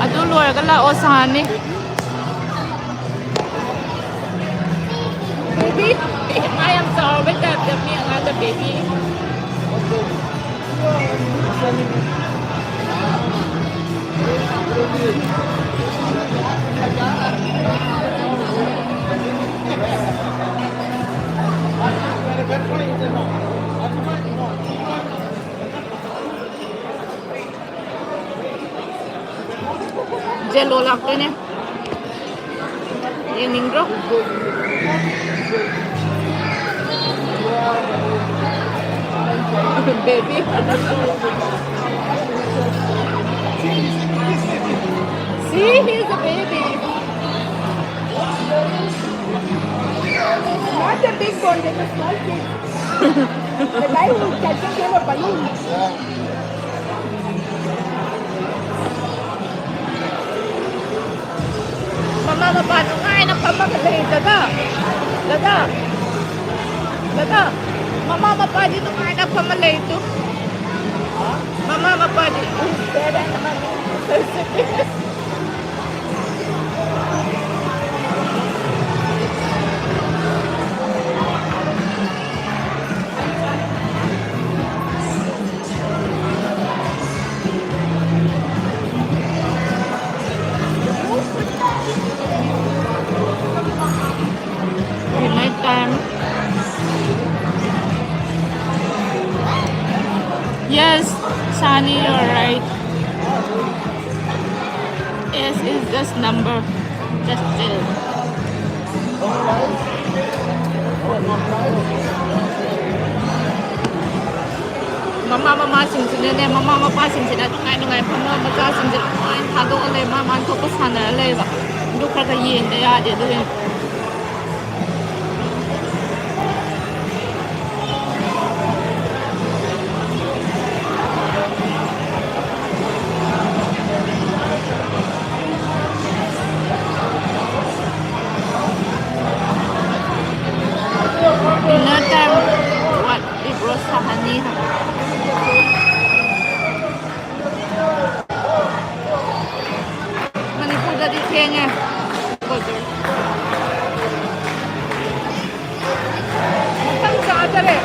ꯑꯗꯨ ꯂꯣꯏꯔꯒ ꯂꯥꯛꯑꯣ ꯁꯍꯥꯅꯤ꯫ Baby, ꯃꯥ ꯌꯥꯝ ꯆꯥꯎꯔꯕꯩ type ꯇ ꯃꯤ ꯑꯉꯥꯡꯗ baby꯫ ꯖꯦꯂꯣ ꯂꯥꯛꯇꯣꯏꯅꯦ꯫ ꯌꯦꯡꯅꯤꯡꯗ꯭ꯔꯣ? Baby. See, he's a baby. Not a big one, there's a small kid. The guy who catching yellow balloon. ꯃꯃꯥ ꯃꯄꯥ ꯅꯨꯡꯉꯥꯏꯅ ꯐꯝꯃꯒ ꯂꯩ, ꯗꯗꯥ꯫ ꯗꯗꯥ꯫ ꯗꯗꯥ꯫ ꯃꯃꯥ ꯃꯄꯥꯗꯤ ꯅꯨꯡꯉꯥꯏꯅ ꯐꯝꯃ ꯂꯩ ꯇꯨ꯫ ꯃꯃꯥ ꯃꯄꯥꯗꯤ, ꯎꯝ, ꯗꯗꯥ ꯃꯃꯥ꯫ Good night time. Yes, Sunny, you're right. Yes, it's just number. Just chill. ꯃꯃꯥ ꯃꯃꯥꯁꯤꯡꯁꯤꯅꯅꯦ, ꯃꯃꯥ ꯃꯄꯥꯁꯤꯡꯁꯤꯅ ꯅꯨꯡꯉꯥꯏ ꯅꯨꯡꯉꯥꯏ ꯐꯝꯃ ꯃꯆꯥꯁꯤꯡꯁꯦ ꯂꯣꯏ ꯊꯥꯗꯣꯛꯑ ꯂꯩ, ꯃꯥ ꯃꯥ ꯊꯣꯛꯄ ꯁꯥꯟꯅꯔ ꯂꯩꯕ꯫ ꯑꯗꯨ ꯈꯔ ꯈꯔ ꯌꯦꯡꯗ ꯌꯥꯗꯦ ꯑꯗꯨꯒꯤꯅꯤ꯫ ꯃꯐꯝ ꯆꯥꯗꯔꯦ꯫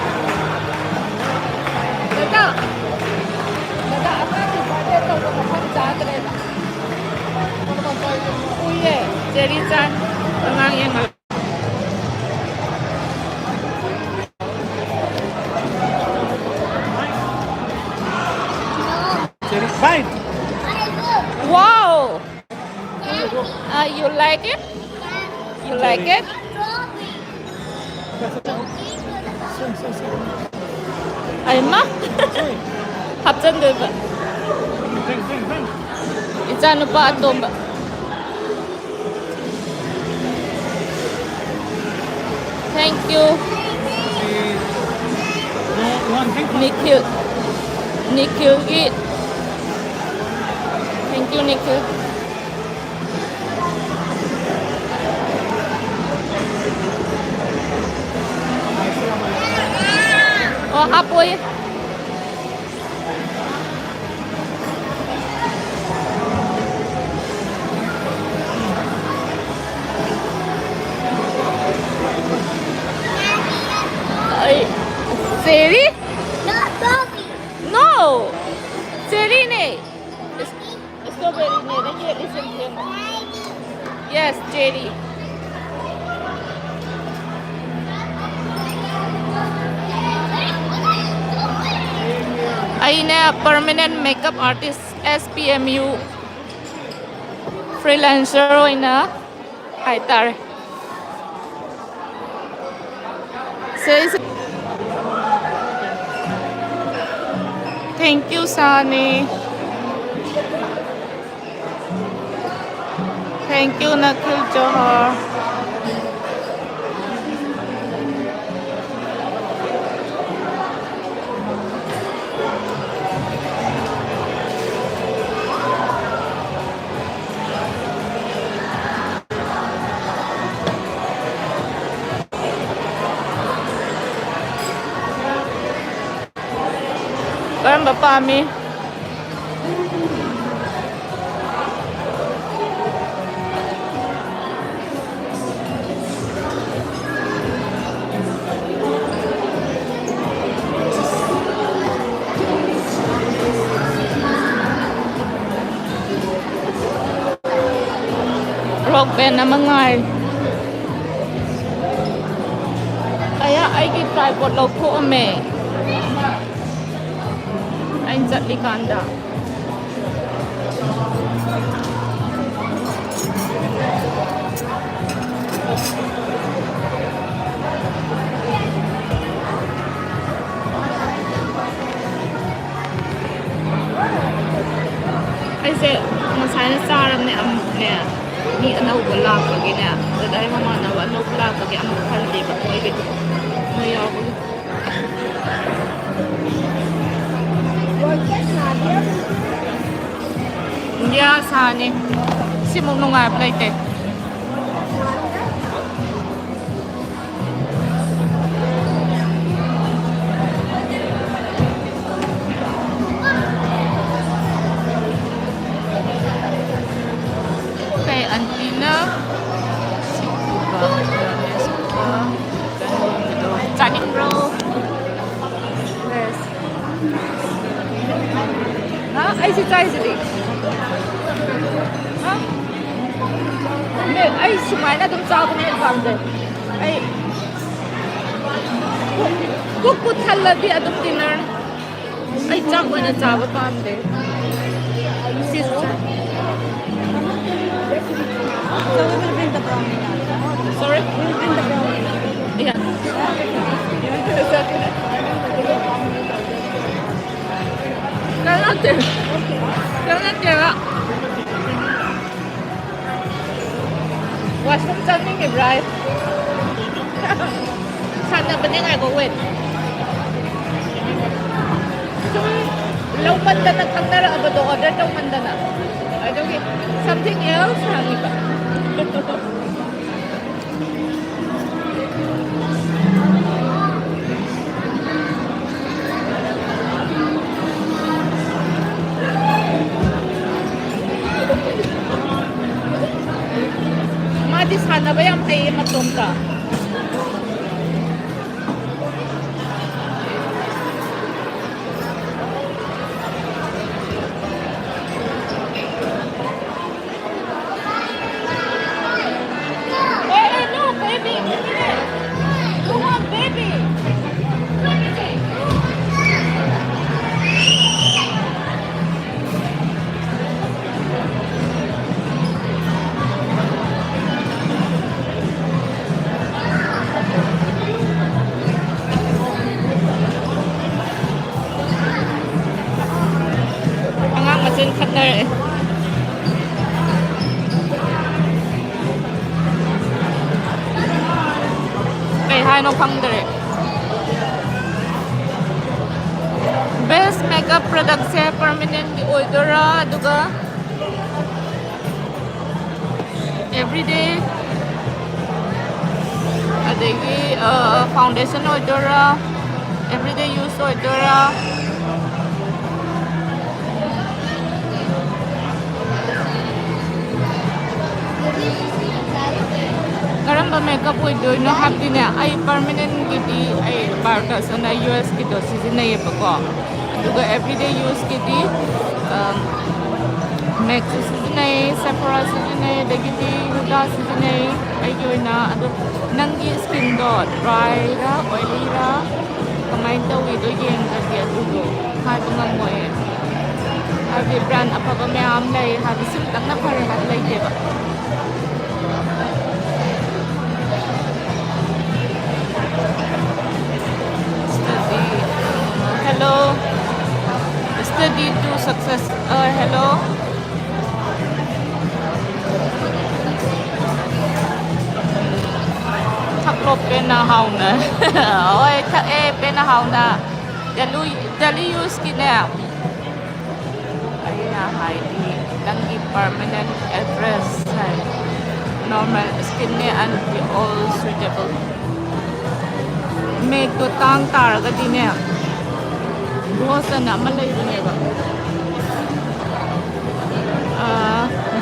ꯗꯗꯥ, ꯗꯗꯥ, ꯑꯉꯥꯡꯒꯤ ꯕꯥꯔꯗꯦ ꯇꯧꯕ ꯃꯐꯝ ꯆꯥꯗ꯭ꯔꯦꯕ꯫ ꯎꯏꯌꯦ, ꯆꯦꯔꯤ ꯆꯥꯏ꯫ ꯑꯉꯥꯡ ꯌꯦꯡꯍꯜꯂꯣ꯫ Bye. Wow! Uh, you like it? You like it? ꯑꯩꯃ! ꯍꯥꯞꯆꯟꯗꯣꯏꯕ꯫ ꯏꯆꯥꯅꯨꯄꯥ ꯑꯇꯣꯝꯕ꯫ Thank you. Nikhil. ꯅꯤꯈꯤꯜꯒꯤ꯫ Thank you, Nikhil. ꯑꯣ, ꯍꯥꯞꯄꯣꯏ꯫ ꯑꯩ, ꯆꯦꯔꯤ? No, ꯆꯦꯔꯤꯅꯦ꯫ Strawberry ꯅꯦ, ꯅꯪꯒꯤ ꯂꯤꯁꯤꯡ ꯊꯦꯡꯕ꯫ Yes, cherry. ꯑꯩꯅ permanent makeup artist, S P M U freelancer ꯑꯣꯏꯅ ꯍꯥꯏꯇꯥꯔꯦ꯫ ꯁꯤꯁꯦ꯫ Thank you, ꯁꯥꯅꯤ꯫ Thank you, ꯅꯈꯤꯜ ꯖꯣꯍꯔ꯫ ꯀꯔꯝꯕ ꯄꯥꯝꯃꯤ? ꯇꯣꯛꯄꯦꯟ ꯑꯃ ꯉꯥꯏꯔꯤ꯫ ꯑꯌꯥ, ꯑꯩꯒꯤ tripod ꯂꯧꯊꯣꯛꯑꯝꯃꯦ ꯑꯩꯅ ꯆꯠꯂꯤꯀꯥꯟꯗ꯫ ꯑꯩꯁꯦ ꯉꯁꯥꯏꯅ ꯆꯥꯔꯕꯅꯦ, ꯑꯃꯨꯛꯅꯦ ꯃꯤ ꯑꯅꯧꯕ ꯂꯥꯛꯄꯒꯤꯅꯦ, ꯑꯗꯨꯗ ꯑꯩ ꯃꯃꯥꯟꯅꯕ ꯑꯅꯧꯕ ꯂꯥꯛꯄꯒꯤ ꯑꯃꯨꯛ ꯍꯜꯂꯦꯕ ꯃꯣꯏꯒꯤꯗꯣ, ꯃꯣꯏ ꯌꯥꯎꯕꯒꯤ꯫ ꯏꯟꯗꯤꯌꯥ ꯁꯥꯅꯤ꯫ ꯁꯤꯃꯨꯛ ꯅꯨꯡꯉꯥꯏꯕ ꯂꯩꯇꯦ꯫ ꯑꯩꯈꯣꯏ ꯑꯟꯇꯤꯅ ꯁꯤꯡꯖꯨꯒ ꯃꯦꯌꯣꯅꯦꯁꯀ ꯆꯥꯅꯤꯡꯕ꯭ꯔꯣ? Yes. ꯍꯥ? ꯑꯩꯁꯨ ꯆꯥꯏꯁꯤꯗꯤ꯫ ꯍꯥ? ꯃꯦ, ꯑꯩ ꯁꯨꯃꯥꯏꯅ ꯑꯗꯨꯝ ꯆꯥꯕꯅ ꯍꯦꯟꯅ ꯄꯥꯝꯖꯩ꯫ ꯑꯩ ꯄꯨꯛ, ꯄꯨꯛ ꯄꯨꯛ ꯊꯜꯂꯗꯤ ꯑꯗꯨꯝ dinner꯫ ꯑꯩ ꯆꯥꯛ ꯑꯣꯏꯅ ꯆꯥꯕ ꯄꯥꯝꯗꯦ꯫ ꯁꯤꯁꯨ ꯆꯥꯏ꯫ Sorry? Yeah. ꯀꯩꯝ ꯅꯠꯇꯦ꯫ ꯀꯩꯝ ꯅꯠꯇꯦꯕ꯫ Washroom ꯆꯪꯅꯤꯡꯉꯤꯕ꯭ꯔꯥ? ꯁꯥꯟꯅꯕꯅꯦ, ꯉꯥꯏꯈꯣ, wait. ꯁꯨꯝ ꯂꯧꯃꯟꯗꯅ, ꯈꯪꯅꯔꯛꯑꯕꯗꯣ, order ꯇꯧꯃꯟꯗꯅ꯫ ꯑꯗꯨꯒꯤ something else ꯍꯪꯉꯤꯕ꯫ ꯃꯥꯗꯤ ꯁꯥꯟꯅꯕ ꯌꯥꯝ ꯍꯩꯌꯦ ꯃꯇꯣꯝꯇ꯫ ꯀꯩꯅꯣ ꯈꯪꯗ꯭ꯔꯦ꯫ Best makeup productꯁꯦ permanentꯀꯤ ꯑꯣꯏꯗꯣꯏꯔꯥ, ꯑꯗꯨꯒ everyday, ꯑꯗꯒꯤ foundation ꯑꯣꯏꯗꯣꯏꯔꯥ, everyday use ꯑꯣꯏꯗꯣꯏꯔꯥ? ꯀꯔꯝꯕ makeup ꯑꯣꯏꯗꯣꯏꯅꯣ ꯍꯥꯏꯕꯗꯤꯅꯦ, ꯑꯩ permanentꯀꯤꯗꯤ ꯑꯩ Partas ꯑꯅ USꯀꯤꯗꯣ ꯁꯤꯖꯤꯟꯅꯩꯌꯦꯕꯀꯣ, ꯑꯗꯨꯒ everyday useꯀꯤꯗꯤ MACꯁꯨ ꯁꯤꯖꯤꯟꯅꯩ, Sephora ꯁꯤꯖꯤꯟꯅꯩ, ꯑꯗꯒꯤꯗꯤ Huda ꯁꯤꯖꯤꯟꯅꯩ꯫ ꯑꯩꯒꯤ ꯑꯣꯏꯅ ꯑꯗꯣ ꯅꯪꯒꯤ skinꯗꯣ dryꯔꯥ oilyꯔꯥ ꯀꯃꯥꯏꯅ ꯇꯧꯏꯗꯣ ꯌꯦꯡꯗ꯭ꯔꯗꯤ ꯑꯗꯨꯗꯣ ꯍꯥꯏꯕ ꯉꯝꯃꯣꯏꯌꯦ꯫ ꯍꯥꯏꯕꯗꯤ brand ꯑꯐꯕ ꯃꯌꯥꯝ ꯂꯩ ꯍꯥꯏꯕ, ꯁꯤꯝꯇꯪꯅ ꯐꯔꯦ ꯍꯥꯏꯕ ꯂꯩꯇꯦꯕ꯫ Study, hello, study to success, hello. ꯊꯛꯂꯣ ꯄꯦꯟꯅ ꯍꯥꯎꯅ꯫ ꯍꯣꯏ, ꯊꯛꯑꯦ ꯄꯦꯟꯅ ꯍꯥꯎꯅ꯫ Daily, daily useꯀꯤꯅꯦ꯫ ꯑꯩꯅ ꯍꯥꯏꯗꯤ ꯅꯪꯒꯤ permanent address high, normal skinꯅꯦ and all suitable꯫ MACꯇꯣ ꯇꯥꯡ ꯇꯥꯔꯒꯗꯤꯅꯦ, Bose ꯑꯅ ꯑꯃ ꯂꯩꯕꯅꯦꯕ꯫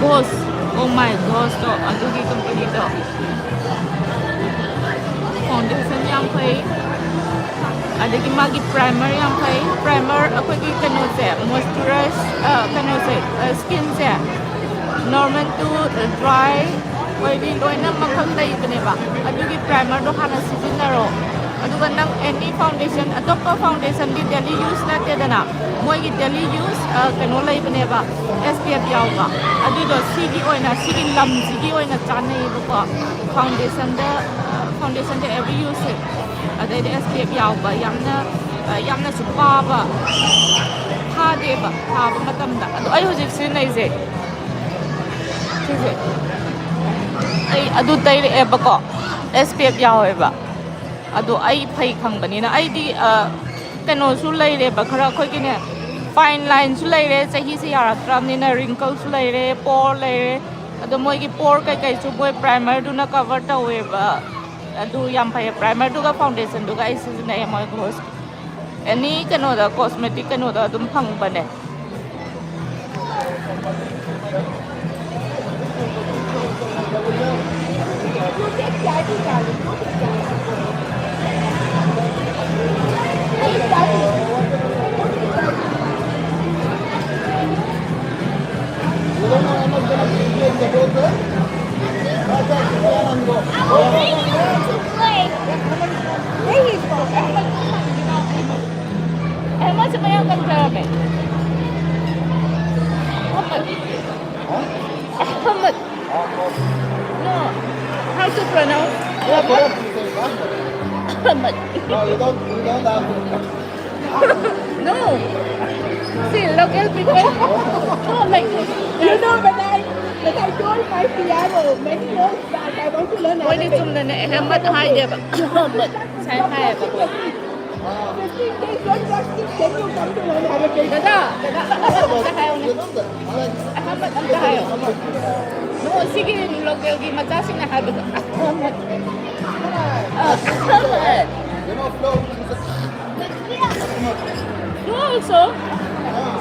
Bose, oh my Boseꯇꯣ, ꯑꯗꯨꯒꯤ companyꯗꯣ꯫ Foundation ꯌꯥꯝ ꯐꯩ, ꯑꯗꯒꯤ ꯃꯥꯒꯤ primer ꯌꯥꯝ ꯐꯩ꯫ Primer ꯑꯩꯈꯣꯏꯒꯤ ꯀꯩꯅꯣꯁꯦ, moisturize, ꯀꯩꯅꯣꯁꯦ, skinꯁꯦ normal to dry, oily ꯂꯣꯏꯅ ꯃꯈꯜ ꯂꯩꯕꯅꯦꯕ꯫ ꯑꯗꯨꯒꯤ primerꯗꯣ ꯍꯥꯟꯅ ꯁꯤꯖꯤꯟꯅꯔꯣ, ꯑꯗꯨꯒ ꯅꯪ any foundation, ꯑꯇꯣꯞꯄ foundationꯗꯤ daily use ꯅꯠꯇꯦꯗꯅ, ꯃꯣꯏꯒꯤ daily use ꯀꯩꯅꯣ ꯂꯩꯕꯅꯦꯕ, SPF ꯌꯥꯎꯕ꯫ ꯑꯗꯨꯗꯣ ꯁꯤꯒꯤ ꯑꯣꯏꯅ, ꯁꯤꯒꯤ ꯂꯝꯁꯤꯒꯤ ꯑꯣꯏꯅ ꯆꯥꯅꯩꯌꯦꯕꯀꯣ꯫ Foundationꯗ, foundationꯗ every useꯁꯦ, ꯑꯗꯩꯗꯤ SPF ꯌꯥꯎꯕ, ꯌꯥꯝꯅ, ꯌꯥꯝꯅꯁꯨ ꯄꯥꯕ, ꯊꯥꯗꯦꯕ ꯊꯥꯕ ꯃꯇꯝꯗ꯫ ꯑꯗꯣ ꯑꯩ ꯍꯧꯖꯤꯛ ꯁꯤꯖꯤꯟꯅꯩꯁꯦ ꯁꯤꯁꯦ, ꯑꯩ ꯑꯗꯨ ꯇꯩꯔꯛꯑꯦꯕꯀꯣ, SPF ꯌꯥꯎꯋꯦꯕ꯫ ꯑꯗꯣ ꯑꯩ ꯐꯩ ꯈꯪꯕꯅꯤꯅ ꯑꯩꯗꯤ, ꯑ, ꯀꯩꯅꯣꯁꯨ ꯂꯩꯔꯦꯕ, ꯈꯔ ꯑꯩꯈꯣꯏꯒꯤꯅꯦ, ꯐꯥꯏꯟ ꯂꯥꯏꯟꯁꯨ ꯂꯩꯔꯦ, ꯆꯍꯤꯁꯦ ꯌꯥꯔꯛꯇ꯭ꯔꯕꯅꯤꯅ ꯔꯤꯡꯀꯜꯁꯨ ꯂꯩꯔꯦ, ꯄꯣꯔ ꯂꯩꯔꯦ꯫ ꯑꯗꯣ ꯃꯣꯏꯒꯤ ꯄꯣꯔ ꯀꯩꯀꯩꯁꯨ ꯃꯣꯏ ꯄ꯭ꯔꯥꯏꯃꯔꯗꯨꯅ ꯀꯚꯔ ꯇꯧꯋꯦꯕ꯫ ꯑꯗꯨ ꯌꯥꯝ ꯐꯩꯌꯦ, ꯄ꯭ꯔꯥꯏꯃꯔꯗꯨꯒ ꯐꯥꯎꯟꯗꯦꯁꯟꯗꯨꯒ ꯑꯩ ꯁꯤꯖꯤꯟꯅꯩꯌꯦ ꯃꯣꯏ ꯒ꯭ꯂꯣꯁ꯫ ꯑꯦꯅꯤ ꯀꯩꯅꯣꯗ, ꯀꯣꯁꯃꯦꯇꯤꯛ ꯀꯩꯅꯣꯗ ꯑꯗꯨꯝ ꯐꯪꯕꯅꯦ꯫ Ahmad, ꯃꯌꯥꯡ ꯀꯪꯊꯔꯝꯃꯦ꯫ Ahmad. Ahmad. No. How to pronounce? Ahmad. No, you don't, you don't have to. No. See, local people. No, like, you know, when I, when I told my P R O many years back, I want to learn Arabic. ꯆꯨꯝꯅꯅꯦ ꯑꯍꯃꯠ ꯍꯥꯏꯗꯦꯕ꯫ ꯑꯍꯃꯠ ꯁꯥꯏ ꯍꯥꯏꯌꯦꯕ ꯑꯩꯈꯣꯏ꯫ Fifteen days don't wash teeth, then you come to learn Arabic. ꯗꯗꯥ, ꯗꯗꯥ, ꯑꯍꯃꯠ ꯑꯝꯇ ꯍꯥꯏꯌꯣꯅꯦ꯫ ꯑꯍꯃꯠ ꯑꯝꯇ ꯍꯥꯏꯌꯣ꯫ No, ꯁꯤꯒꯤ ꯂꯣꯀꯦꯜꯒꯤ ꯃꯆꯥꯁꯤꯡꯅ ꯍꯥꯏꯕꯗꯣ꯫ ꯑꯍꯃꯠ꯫ ꯑ, ꯑꯍꯃꯠ꯫ You know, Flo, she's a You also? Ah,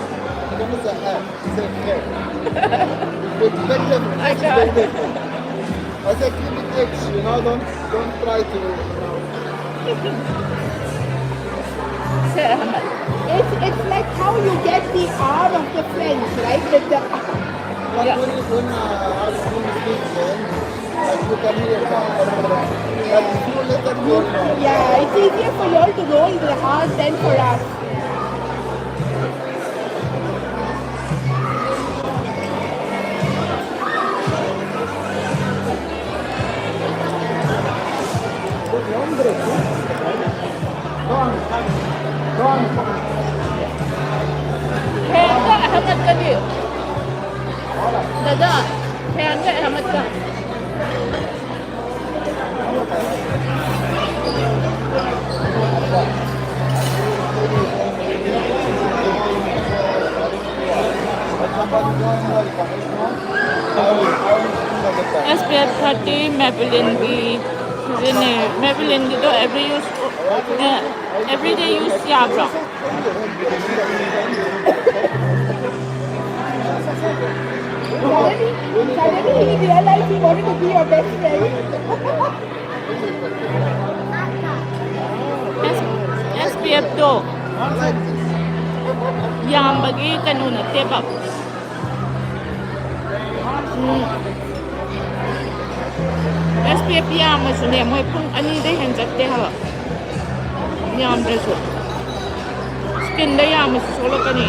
you don't say hi. Say hey. Big, big difference. I It's know. Big difference. I say keep it H, you know, don't, don't try to, you know. It's, it's like how you get the R of the French, right? With the But Yeah. when, when, uh, our school is big, then, like, you can hear some, but few letters you know. Yeah, it's easier for you all to roll the R than for us. ꯐꯦꯟꯒ ꯑꯍꯃꯠꯀꯗꯤ꯫ ꯗꯗꯥ, ꯐꯦꯟꯒ ꯑꯍꯃꯠꯀ꯫ ꯄꯦꯠ thirty ꯃꯦꯕꯤꯂꯤꯟꯒꯤ ꯁꯤꯖꯤꯟꯅꯩ꯫ ꯃꯦꯕꯤꯂꯤꯟꯒꯤꯗꯣ every use, ꯑꯦ, ꯑꯦꯕ꯭ꯔꯤꯗꯦ use ꯌꯥꯕ꯭ꯔꯣ? Suddenly, suddenly in real life, he wanted to be your best friend. S P ꯑꯦꯐꯇꯣ ꯌꯥꯝꯕꯒꯤ ꯀꯩꯅꯣ ꯅꯠꯇꯦꯕ꯫ ꯎꯝ꯫ S P F ꯌꯥꯝꯃꯁꯨꯅꯦ, ꯃꯣꯏ ꯄꯨꯡ ꯑꯅꯤꯗꯩ hand ꯆꯠꯇꯦ ꯍꯥꯏꯕ꯫ ꯌꯥꯝꯗ꯭ꯔꯁꯨ꯫ ꯁ꯭ꯀꯤꯟꯗ ꯌꯥꯝꯃꯁꯨ ꯁꯣꯛꯂꯛꯀꯅꯤ꯫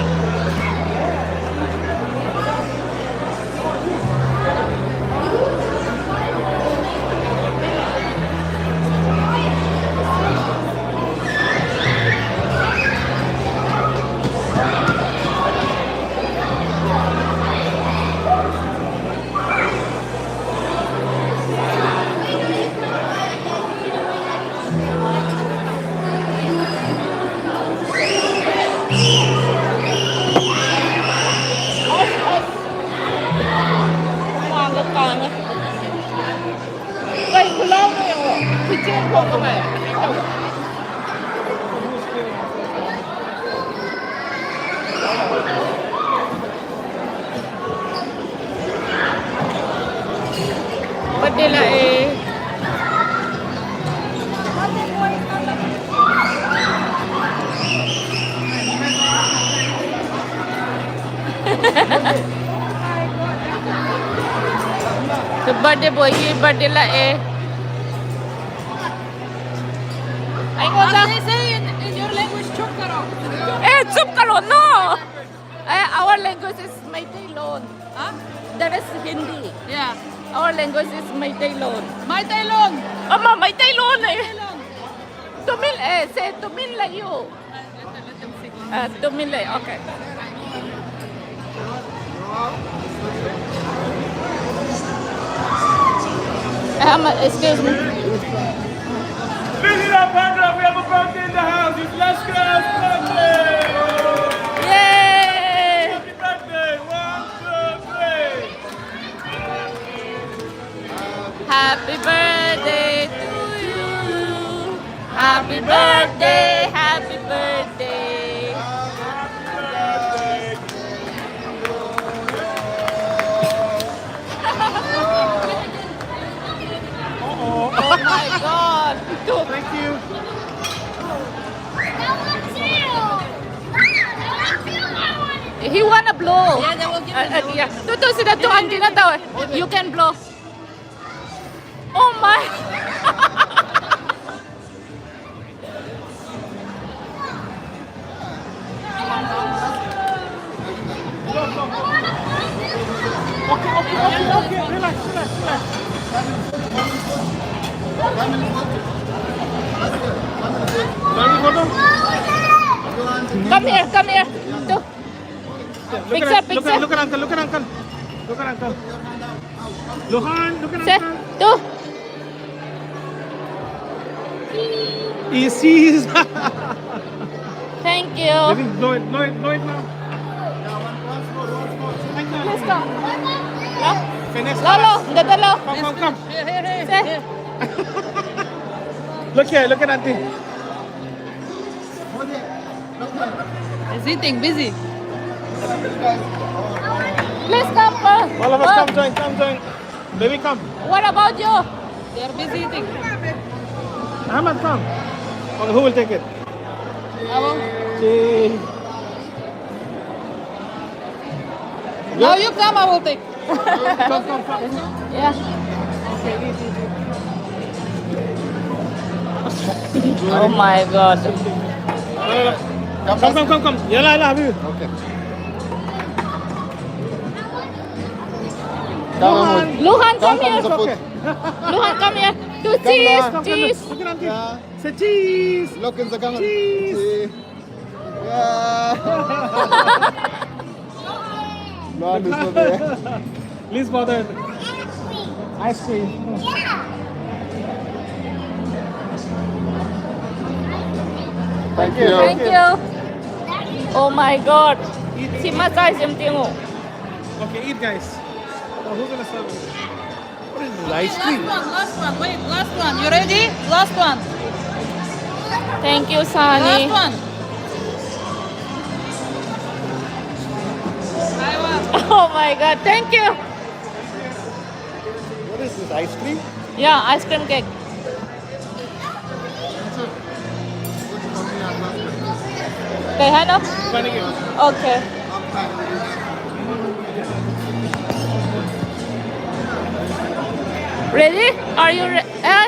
ꯍꯨꯃꯥꯡꯒ ꯀꯥꯡꯉꯦ꯫ ꯀꯩ ꯈꯨꯂꯥꯎꯅꯣ ꯌꯦꯡꯉꯣ꯫ ꯐꯤꯖꯦꯜ ꯐꯥꯎ ꯀꯃꯥꯏ꯫ Birthday ꯂꯥꯛꯑꯦ꯫ Birthday boyꯒꯤ birthday ꯂꯥꯛꯑꯦ꯫ ꯑꯩꯉꯣꯟꯗ Say, say in, in your language, चुप करो. ꯑꯦ, चुप करो, no. Eh, our language is Meiteilon. Huh? That is Hindi. Yeah. Our language is Meiteilon. Meiteilon. ꯑꯃ ꯃꯩꯇꯩꯂꯣꯟ ꯑꯦ. ꯃꯩꯇꯩꯂꯣꯟ. ꯇꯨꯃꯤꯟ, ꯑꯦ, say ꯇꯨꯃꯤꯟ ꯂꯩꯌꯨ. Let them, let them sing. ꯑ, ꯇꯨꯃꯤꯟ ꯂꯩ, okay. ꯑꯍꯥꯟꯕ, excuse me. Ladies and gentlemen, we have a birthday in the house. It's Leska's birthday. Yay! Happy birthday. One, two, three. Happy birthday to you. Happy birthday, happy birthday. Oh my God. Thank you. He wanna blow. Yeah, they will give uh, uh, yeah. Tu tu sila tu anti na tau. You can blow. Oh my. Okay, okay, okay, okay. Relax, relax, relax. Family photo? Come here, come here. Tu. Look picture, at, picture. Look at, look at uncle, look at uncle. Look at uncle. Luhan, look at uncle. Tu. Isis. Thank you. Blow it, blow it, blow it now. Let's go. Lolo, dadalo. Come, come, come. Look here, look at auntie. He's eating, busy. Please come, uh, all of us, come join, come join. Baby, come. What about you? They are busy eating. Ahmed, come. Okay, who will take it? Abo. Cheese. Now you come, I will take. Come, come, come. Yeah. Oh my God. Come, come, come, come. Yalla, yalla, habibi. Okay. Luhan, come here. Luhan, come here. To cheese, cheese. Say cheese. Look in the camera. Cheese. Yeah. No, it's not there. Please bother. Ice cream. Thank you. Thank you. Oh my God. Si masay sim tingo. Okay, eat, guys. Oh, who's gonna serve it? Ice cream. Last one, last one. Wait, last one. You ready? Last one. Thank you, Sunny. Last one. Oh my God. Thank you. What is this, ice cream? Yeah, ice cream cake. Okay, hello. Okay. Ready? Are you re- eh?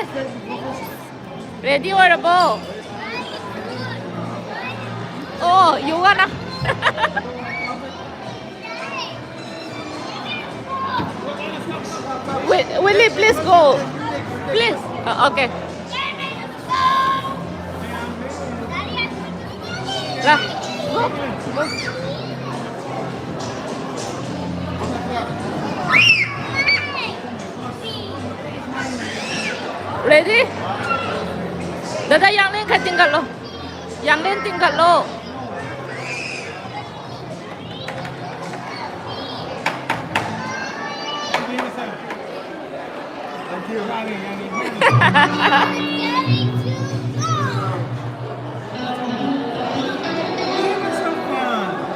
Ready or abo? Oh, you wanna? Wi- Willie, please go. Please. Uh, okay. Lah, go. Go. Ready? Dada, yang lain kan tinggal lo. Yang lain tinggal lo.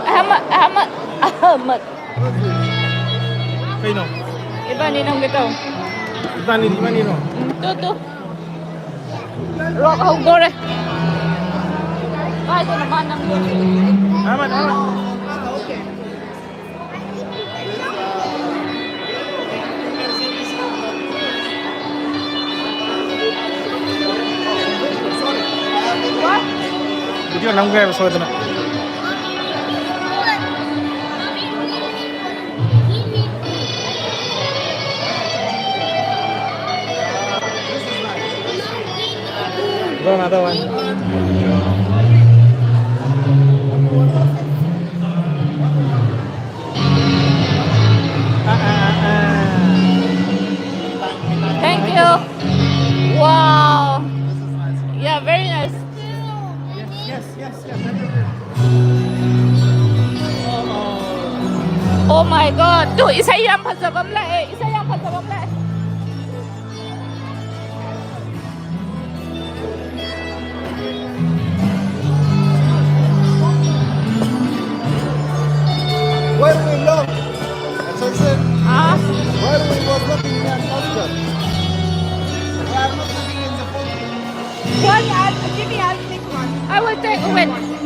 Ahmad, Ahmad, Ahmad. Kaino? Iba ni nang bitaw. Iba ni, iba ni, no? Mm, tu, tu. Rock hog dore. Ay, ito naman ang Ahmad, Ahmad. Video nang gaya so ito na. Bro, another one. Ah, ah, ah, ah. Thank you. Wow. Yeah, very nice. Yes, yes, yes, yes. Oh my God. 또 이사람 반사범래. 이사람 반사범래. I will take a win.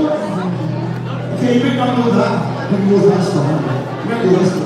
Okay, you make up for that. You go faster. Make the rest.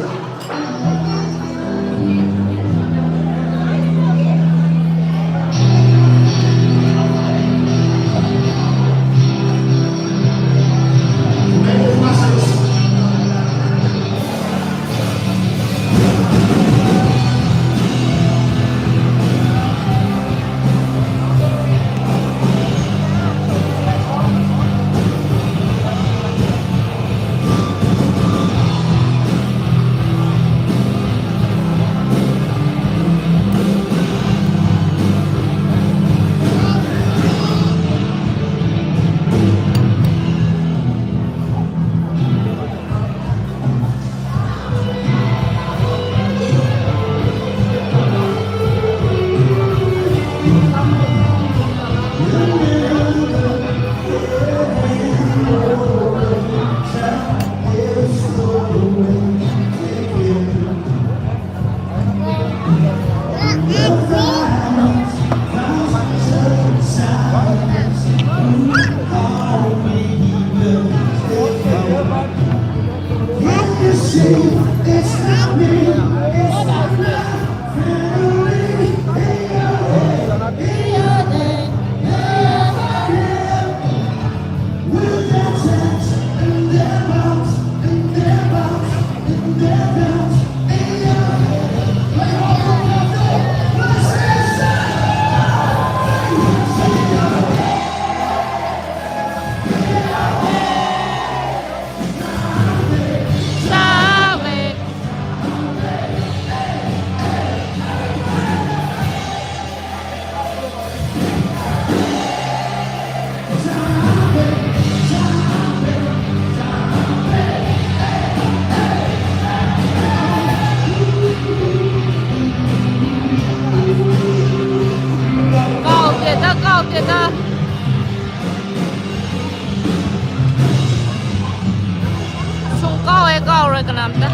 ꯀꯥꯎꯗꯦꯗ, ꯀꯥꯎꯗꯦꯗ꯫ ꯁꯨꯡ ꯀꯥꯎ ꯍꯦꯛ ꯀꯥꯎꯔꯣꯏ ꯀꯅꯥꯝꯇ꯫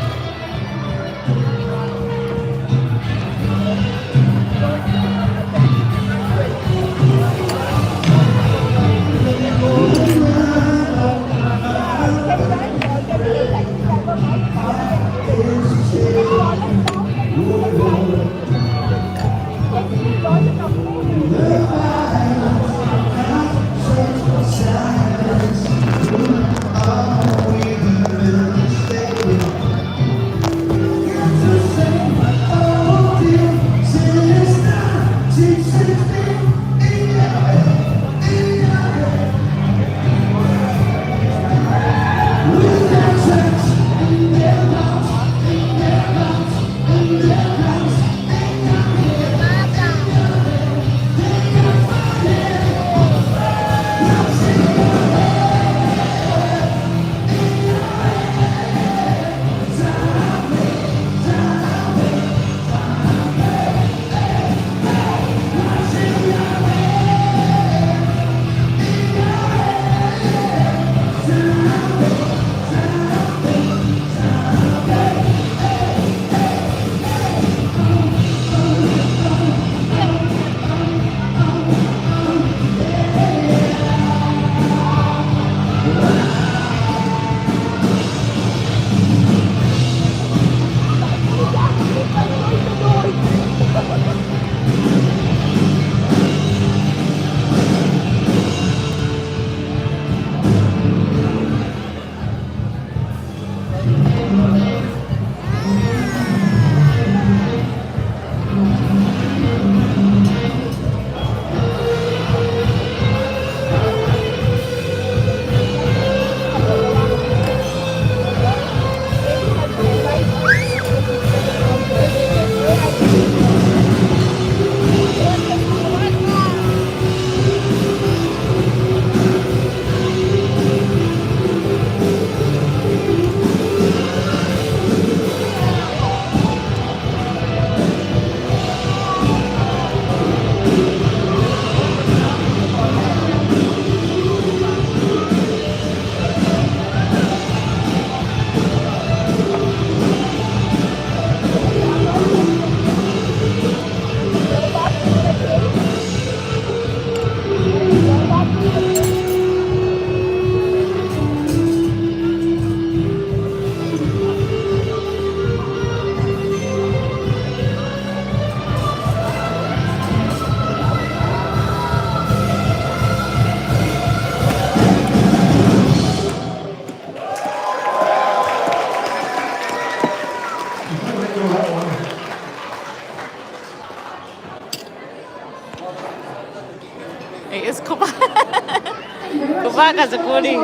Ay, is ko ba? Ko ba ka sa kuli?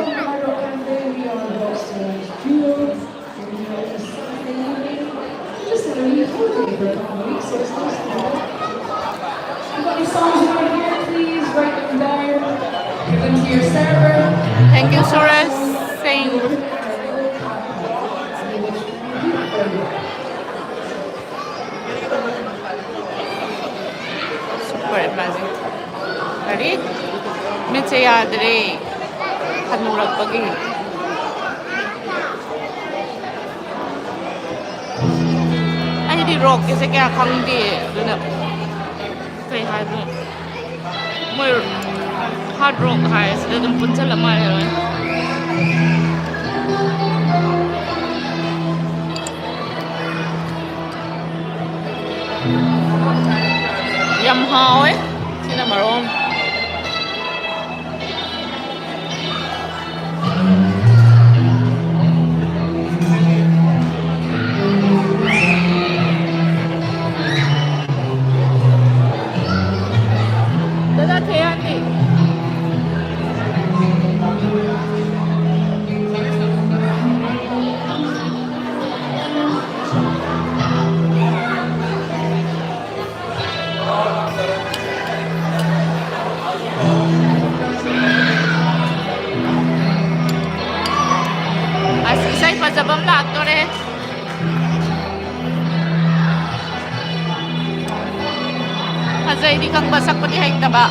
Thank you, Suresh Singh. Super amazing. ꯀꯔꯤ? ꯃꯤꯠꯁꯦ ꯌꯥꯗ꯭ꯔꯦ, ꯍꯅꯨꯔꯛꯄꯒꯤ꯫ ꯑꯩꯗꯤ ꯔꯣꯛꯀꯤꯁꯦ ꯀꯌꯥ ꯈꯪꯗꯦ, ꯑꯗꯨꯅ ꯀꯩ ꯍꯥꯏꯗꯣꯏꯅꯣ? ꯃꯣꯏ ꯍꯥꯔꯗ ꯔꯣꯛ ꯍꯥꯏꯁꯤꯗ ꯑꯗꯨꯝ ꯄꯨꯟꯁꯤꯜꯂ ꯃꯥꯜꯂꯦ ꯂꯣꯏꯅ꯫ ꯐꯖꯕ ꯑꯃ ꯂꯥꯛꯇꯣꯔꯦ꯫ ꯐꯖꯩꯗꯤ ꯈꯪꯕ, ꯁꯛꯄꯗꯤ ꯍꯩꯇꯕ꯫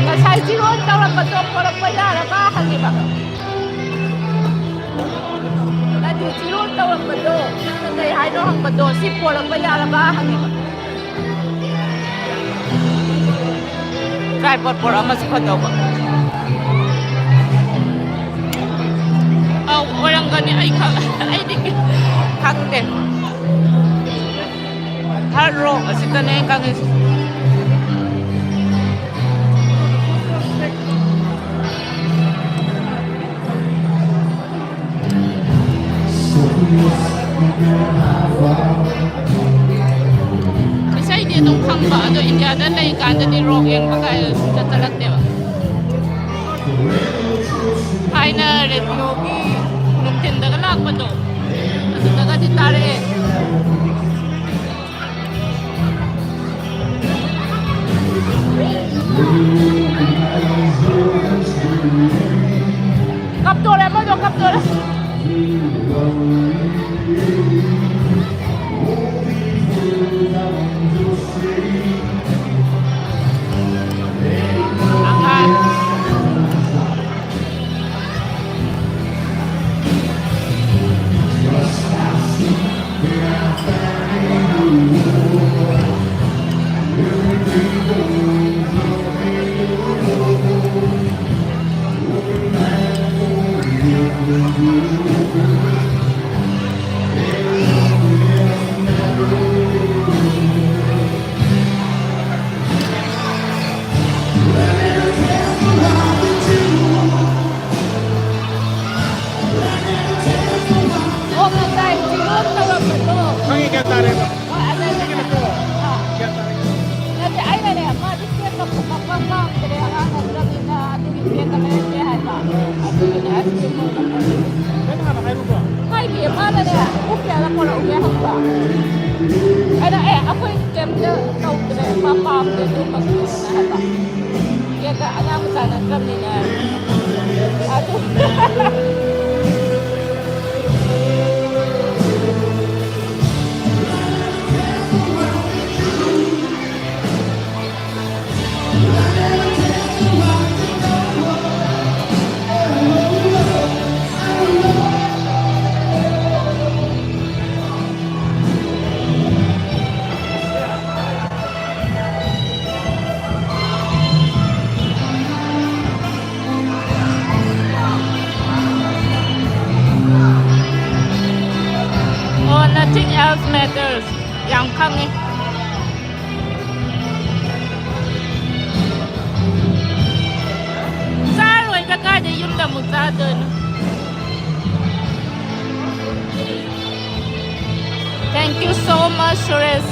ꯉꯁꯥꯏ ꯆꯤꯔꯣꯟ ꯇꯧꯔꯝꯕꯗꯣ ꯄꯣꯔꯛꯄ ꯌꯥꯔꯕ ꯍꯪꯉꯤꯕ꯫ ꯅꯠꯇꯦ, ꯆꯤꯔꯣꯟ ꯇꯧꯔꯝꯕꯗꯣ, ꯅꯪꯅ ꯀꯩ ꯍꯥꯏꯅꯣ ꯍꯪꯕꯗꯣ, ꯁꯤ ꯄꯣꯔꯛꯄ ꯌꯥꯔꯕ ꯍꯪꯉꯤꯕ꯫ Tripod ꯄꯣꯔꯛꯑꯝꯃꯁꯨ ꯐꯗꯧꯕ꯫ ꯑꯧ, ꯑꯣꯏꯔꯝꯒꯅꯤ꯫ ꯑꯩ ꯈꯪ-, ꯑꯩꯗꯤ ꯈꯪꯗꯦ꯫ Hard Rock ꯑꯁꯤꯗꯅꯦ ꯑꯩꯅ ꯈꯪꯉꯤꯁꯦ꯫ ꯏꯁꯩꯗꯤ ꯑꯗꯨꯝ ꯈꯪꯕ, ꯑꯗꯣ ꯏꯟꯗꯤꯌꯥꯗ ꯂꯩꯀꯥꯟꯗꯗꯤ rock ꯌꯦꯡꯕ ꯀꯥꯏ ꯆꯠꯇꯂꯛꯇꯦꯕ꯫ ꯊꯥꯏꯅ radioꯒꯤ ꯅꯨꯡꯊꯤꯟꯗꯒ ꯂꯥꯛꯄꯗꯣ, ꯑꯗꯨꯗꯒꯗꯤ ꯇꯥꯔꯛꯑꯦ꯫ ꯀꯞꯇꯣꯔꯦ, ꯑꯃꯗꯣ ꯀꯞꯇꯣꯔꯦ꯫ ꯑꯉꯥꯡ꯫ ꯑꯣ, ꯉꯁꯥꯏ ꯆꯤꯔꯣꯟ ꯇꯧꯔꯝꯕꯗꯣ꯫ ꯈꯪꯉꯦ, ꯒ꯭ꯌꯥꯟ ꯇꯥꯔꯦꯕ꯫ ꯍꯣꯏ, ꯑꯗꯨꯅꯦ꯫ ꯈꯪꯉꯦ, ꯅꯠꯇ꯭ꯔꯣ? ꯑꯥ꯫ ꯒ꯭ꯌꯥꯟ ꯇꯥꯔꯦ꯫ ꯅꯠꯇꯦ, ꯑꯩꯅꯅꯦ, ꯃꯥꯗꯤ ꯐꯦꯟ ꯃꯈꯣꯟ ꯃꯄꯪ ꯄꯪꯗ꯭ꯔꯦ, ꯑꯉꯥꯡ ꯅꯠꯇ꯭ꯔꯕꯅꯤꯅ ꯑꯗꯨꯒꯤ ꯐꯦꯟꯗ ꯂꯩꯔꯝꯃꯦ ꯍꯥꯏꯕ꯫ ꯑꯗꯨꯒꯤꯅꯦ ꯑꯥꯏꯁ ꯀ꯭ꯔꯤꯝ ꯂꯧꯔꯝꯕꯅꯦ꯫ ꯅꯪ ꯍꯥꯟꯅ ꯍꯥꯏꯔꯨꯕ꯭ꯔꯣ? ꯍꯥꯏꯗꯤꯌꯦ, ꯃꯥꯅꯅꯦ, ꯄꯨꯡ ꯀꯌꯥꯗ ꯄꯣꯔꯛꯎꯒꯦ ꯍꯪꯕ꯫ ꯑꯩꯅ, "ꯑꯦ, ꯑꯩꯈꯣꯏ ꯀꯩꯝꯇ ꯇꯧꯗ꯭ꯔꯦ, ꯃꯥ ꯄꯥꯝꯗꯦ ꯑꯗꯨꯒꯨꯝꯕꯗꯨꯅ ꯍꯥꯏꯕ꯫ ꯀꯦꯛꯇ ꯑꯉꯥꯡ ꯃꯆꯥ ꯅꯠꯇ꯭ꯔꯕꯅꯤꯅ꯫ ꯑꯗꯨ Oh, nothing else matters. ꯌꯥꯝ ꯈꯪꯉꯦ꯫ ꯆꯥꯔꯣꯏꯗ, ꯀꯥꯏꯗ ꯌꯨꯝꯗ ꯑꯃꯨꯛ ꯆꯥꯗꯣꯏꯅꯣ? Thank you so much, Suresh.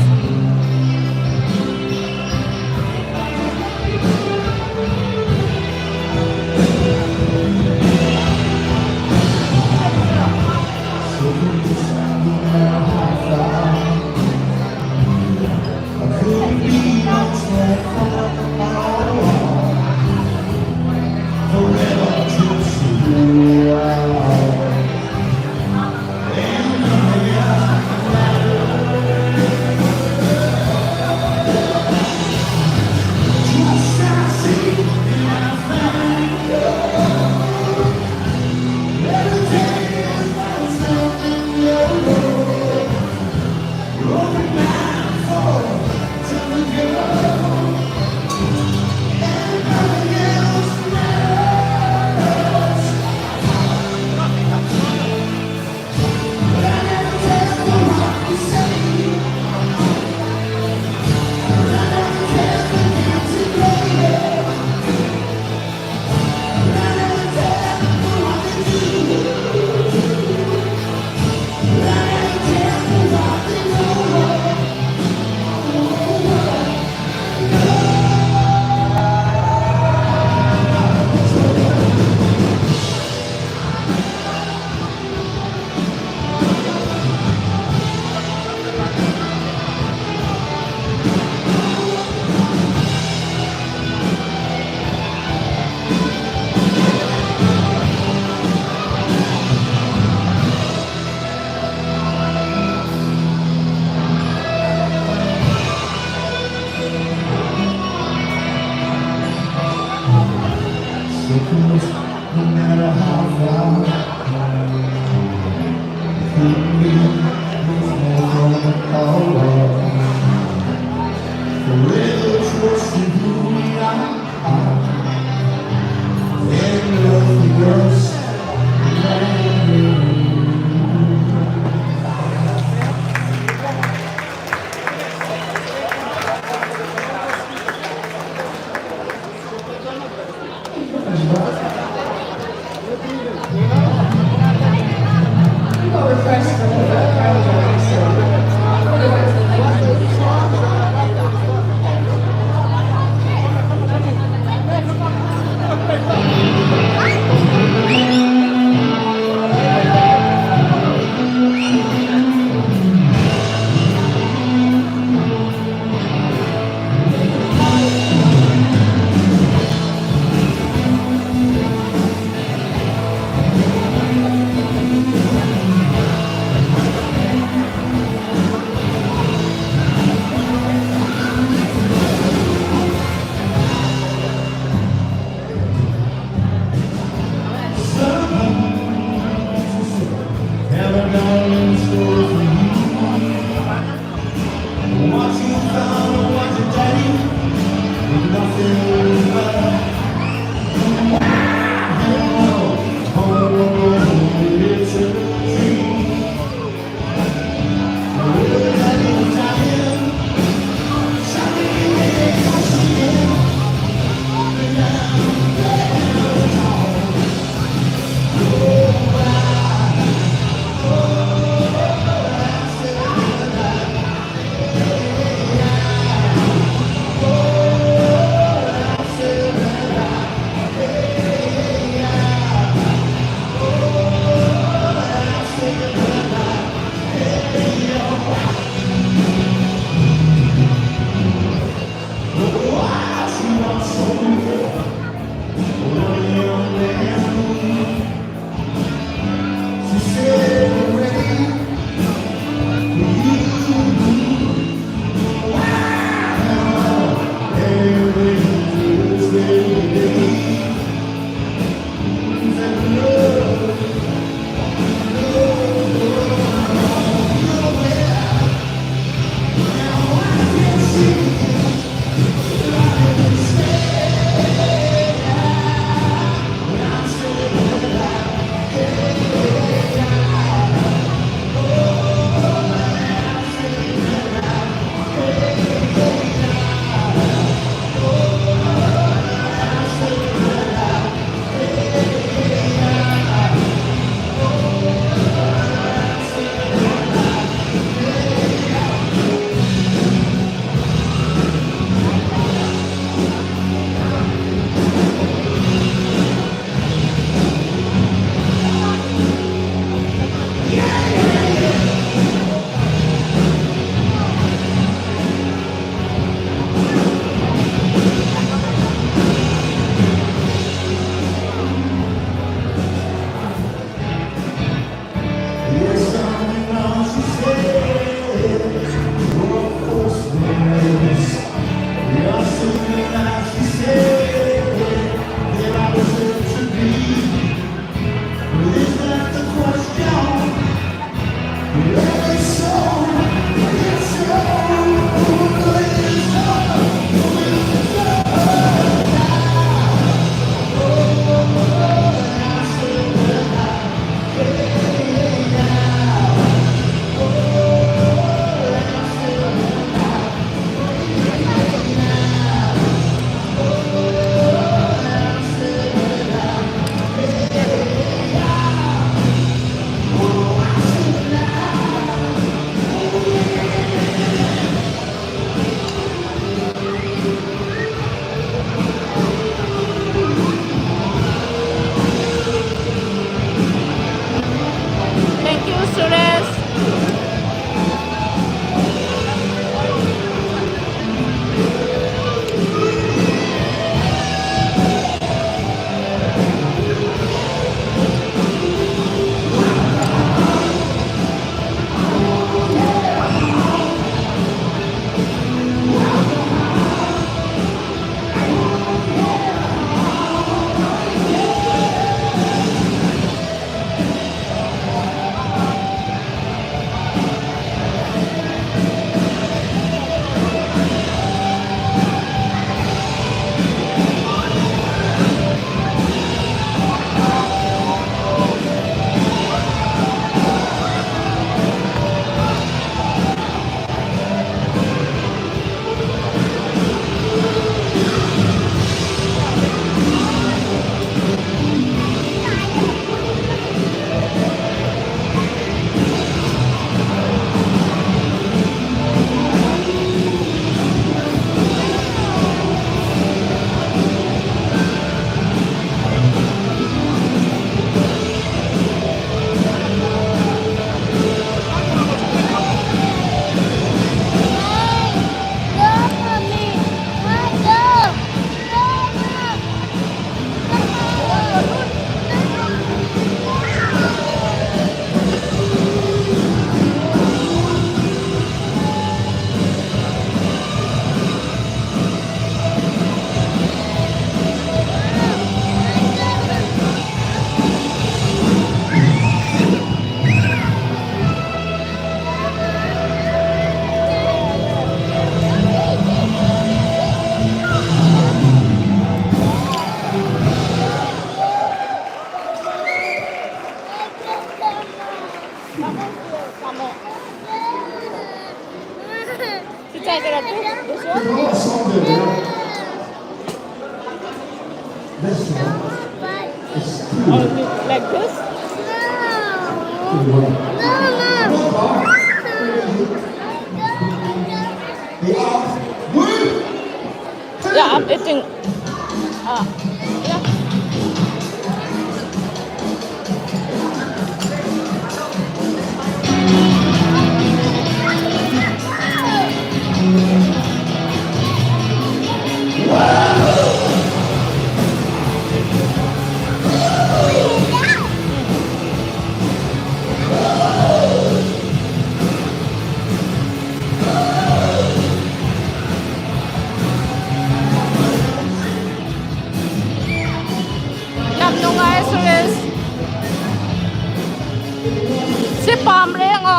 Check it out. This one? Or like this? Yeah, I'm eating. Uh, yeah. ꯌꯥꯝ ꯅꯨꯡꯉꯥꯏ, ꯁꯨꯔꯦꯁ꯫ ꯁꯤ ꯄꯥꯝꯕ꯭ꯔꯥ ꯌꯦꯡꯉꯣ꯫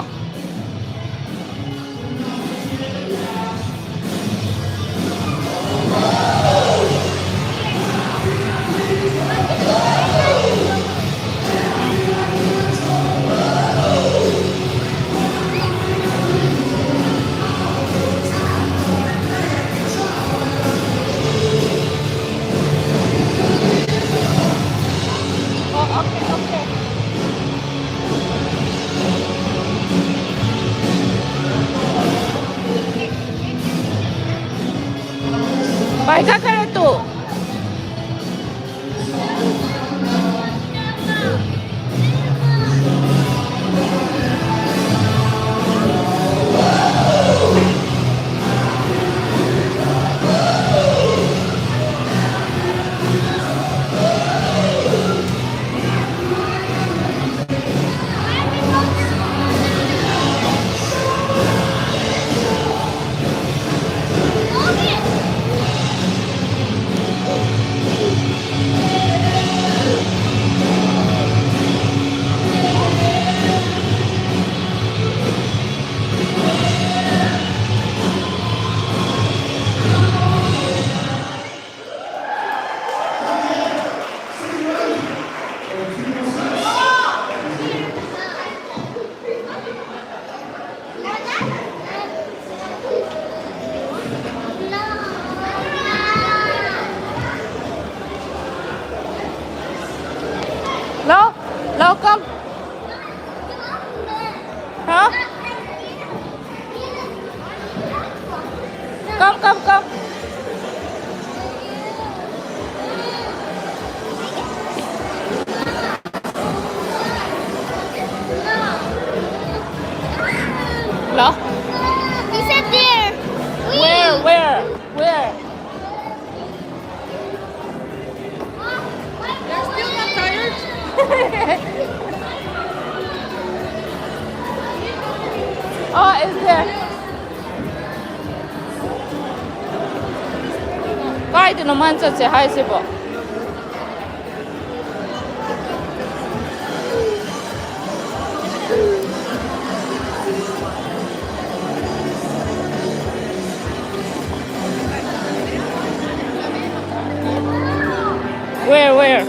बाय का करे तू? Come, come, come. Hello? He said there. Where, where, where? They're still not tired? Oh, is there? ꯀꯥꯏꯗꯅꯣ ꯃꯥꯅ ꯆꯠꯁꯦ ꯍꯥꯏꯁꯤꯕꯣ? Where, where?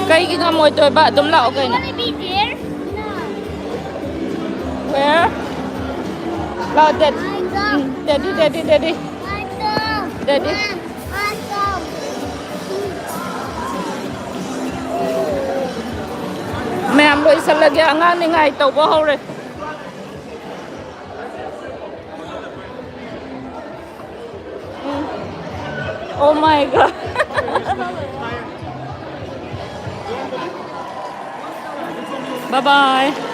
ꯀꯩꯒꯤ ꯉꯝꯃꯣꯏꯗꯣꯏꯕ? ꯑꯗꯨꯝ ꯂꯥꯛꯑꯣ ꯀꯩꯅꯣ꯫ Where? ꯂꯥꯛꯑꯣ, daddy꯫ ꯎꯝ, daddy, daddy, daddy꯫ Daddy꯫ ꯃꯌꯥꯝ ꯂꯣꯏꯁꯜꯂꯒꯦ, ꯑꯉꯥꯡ ꯅꯤꯡꯉꯥꯏ ꯇꯧꯕ ꯍꯧꯔꯦ꯫ ꯎꯝ꯫ Oh my God꯫ Bye bye꯫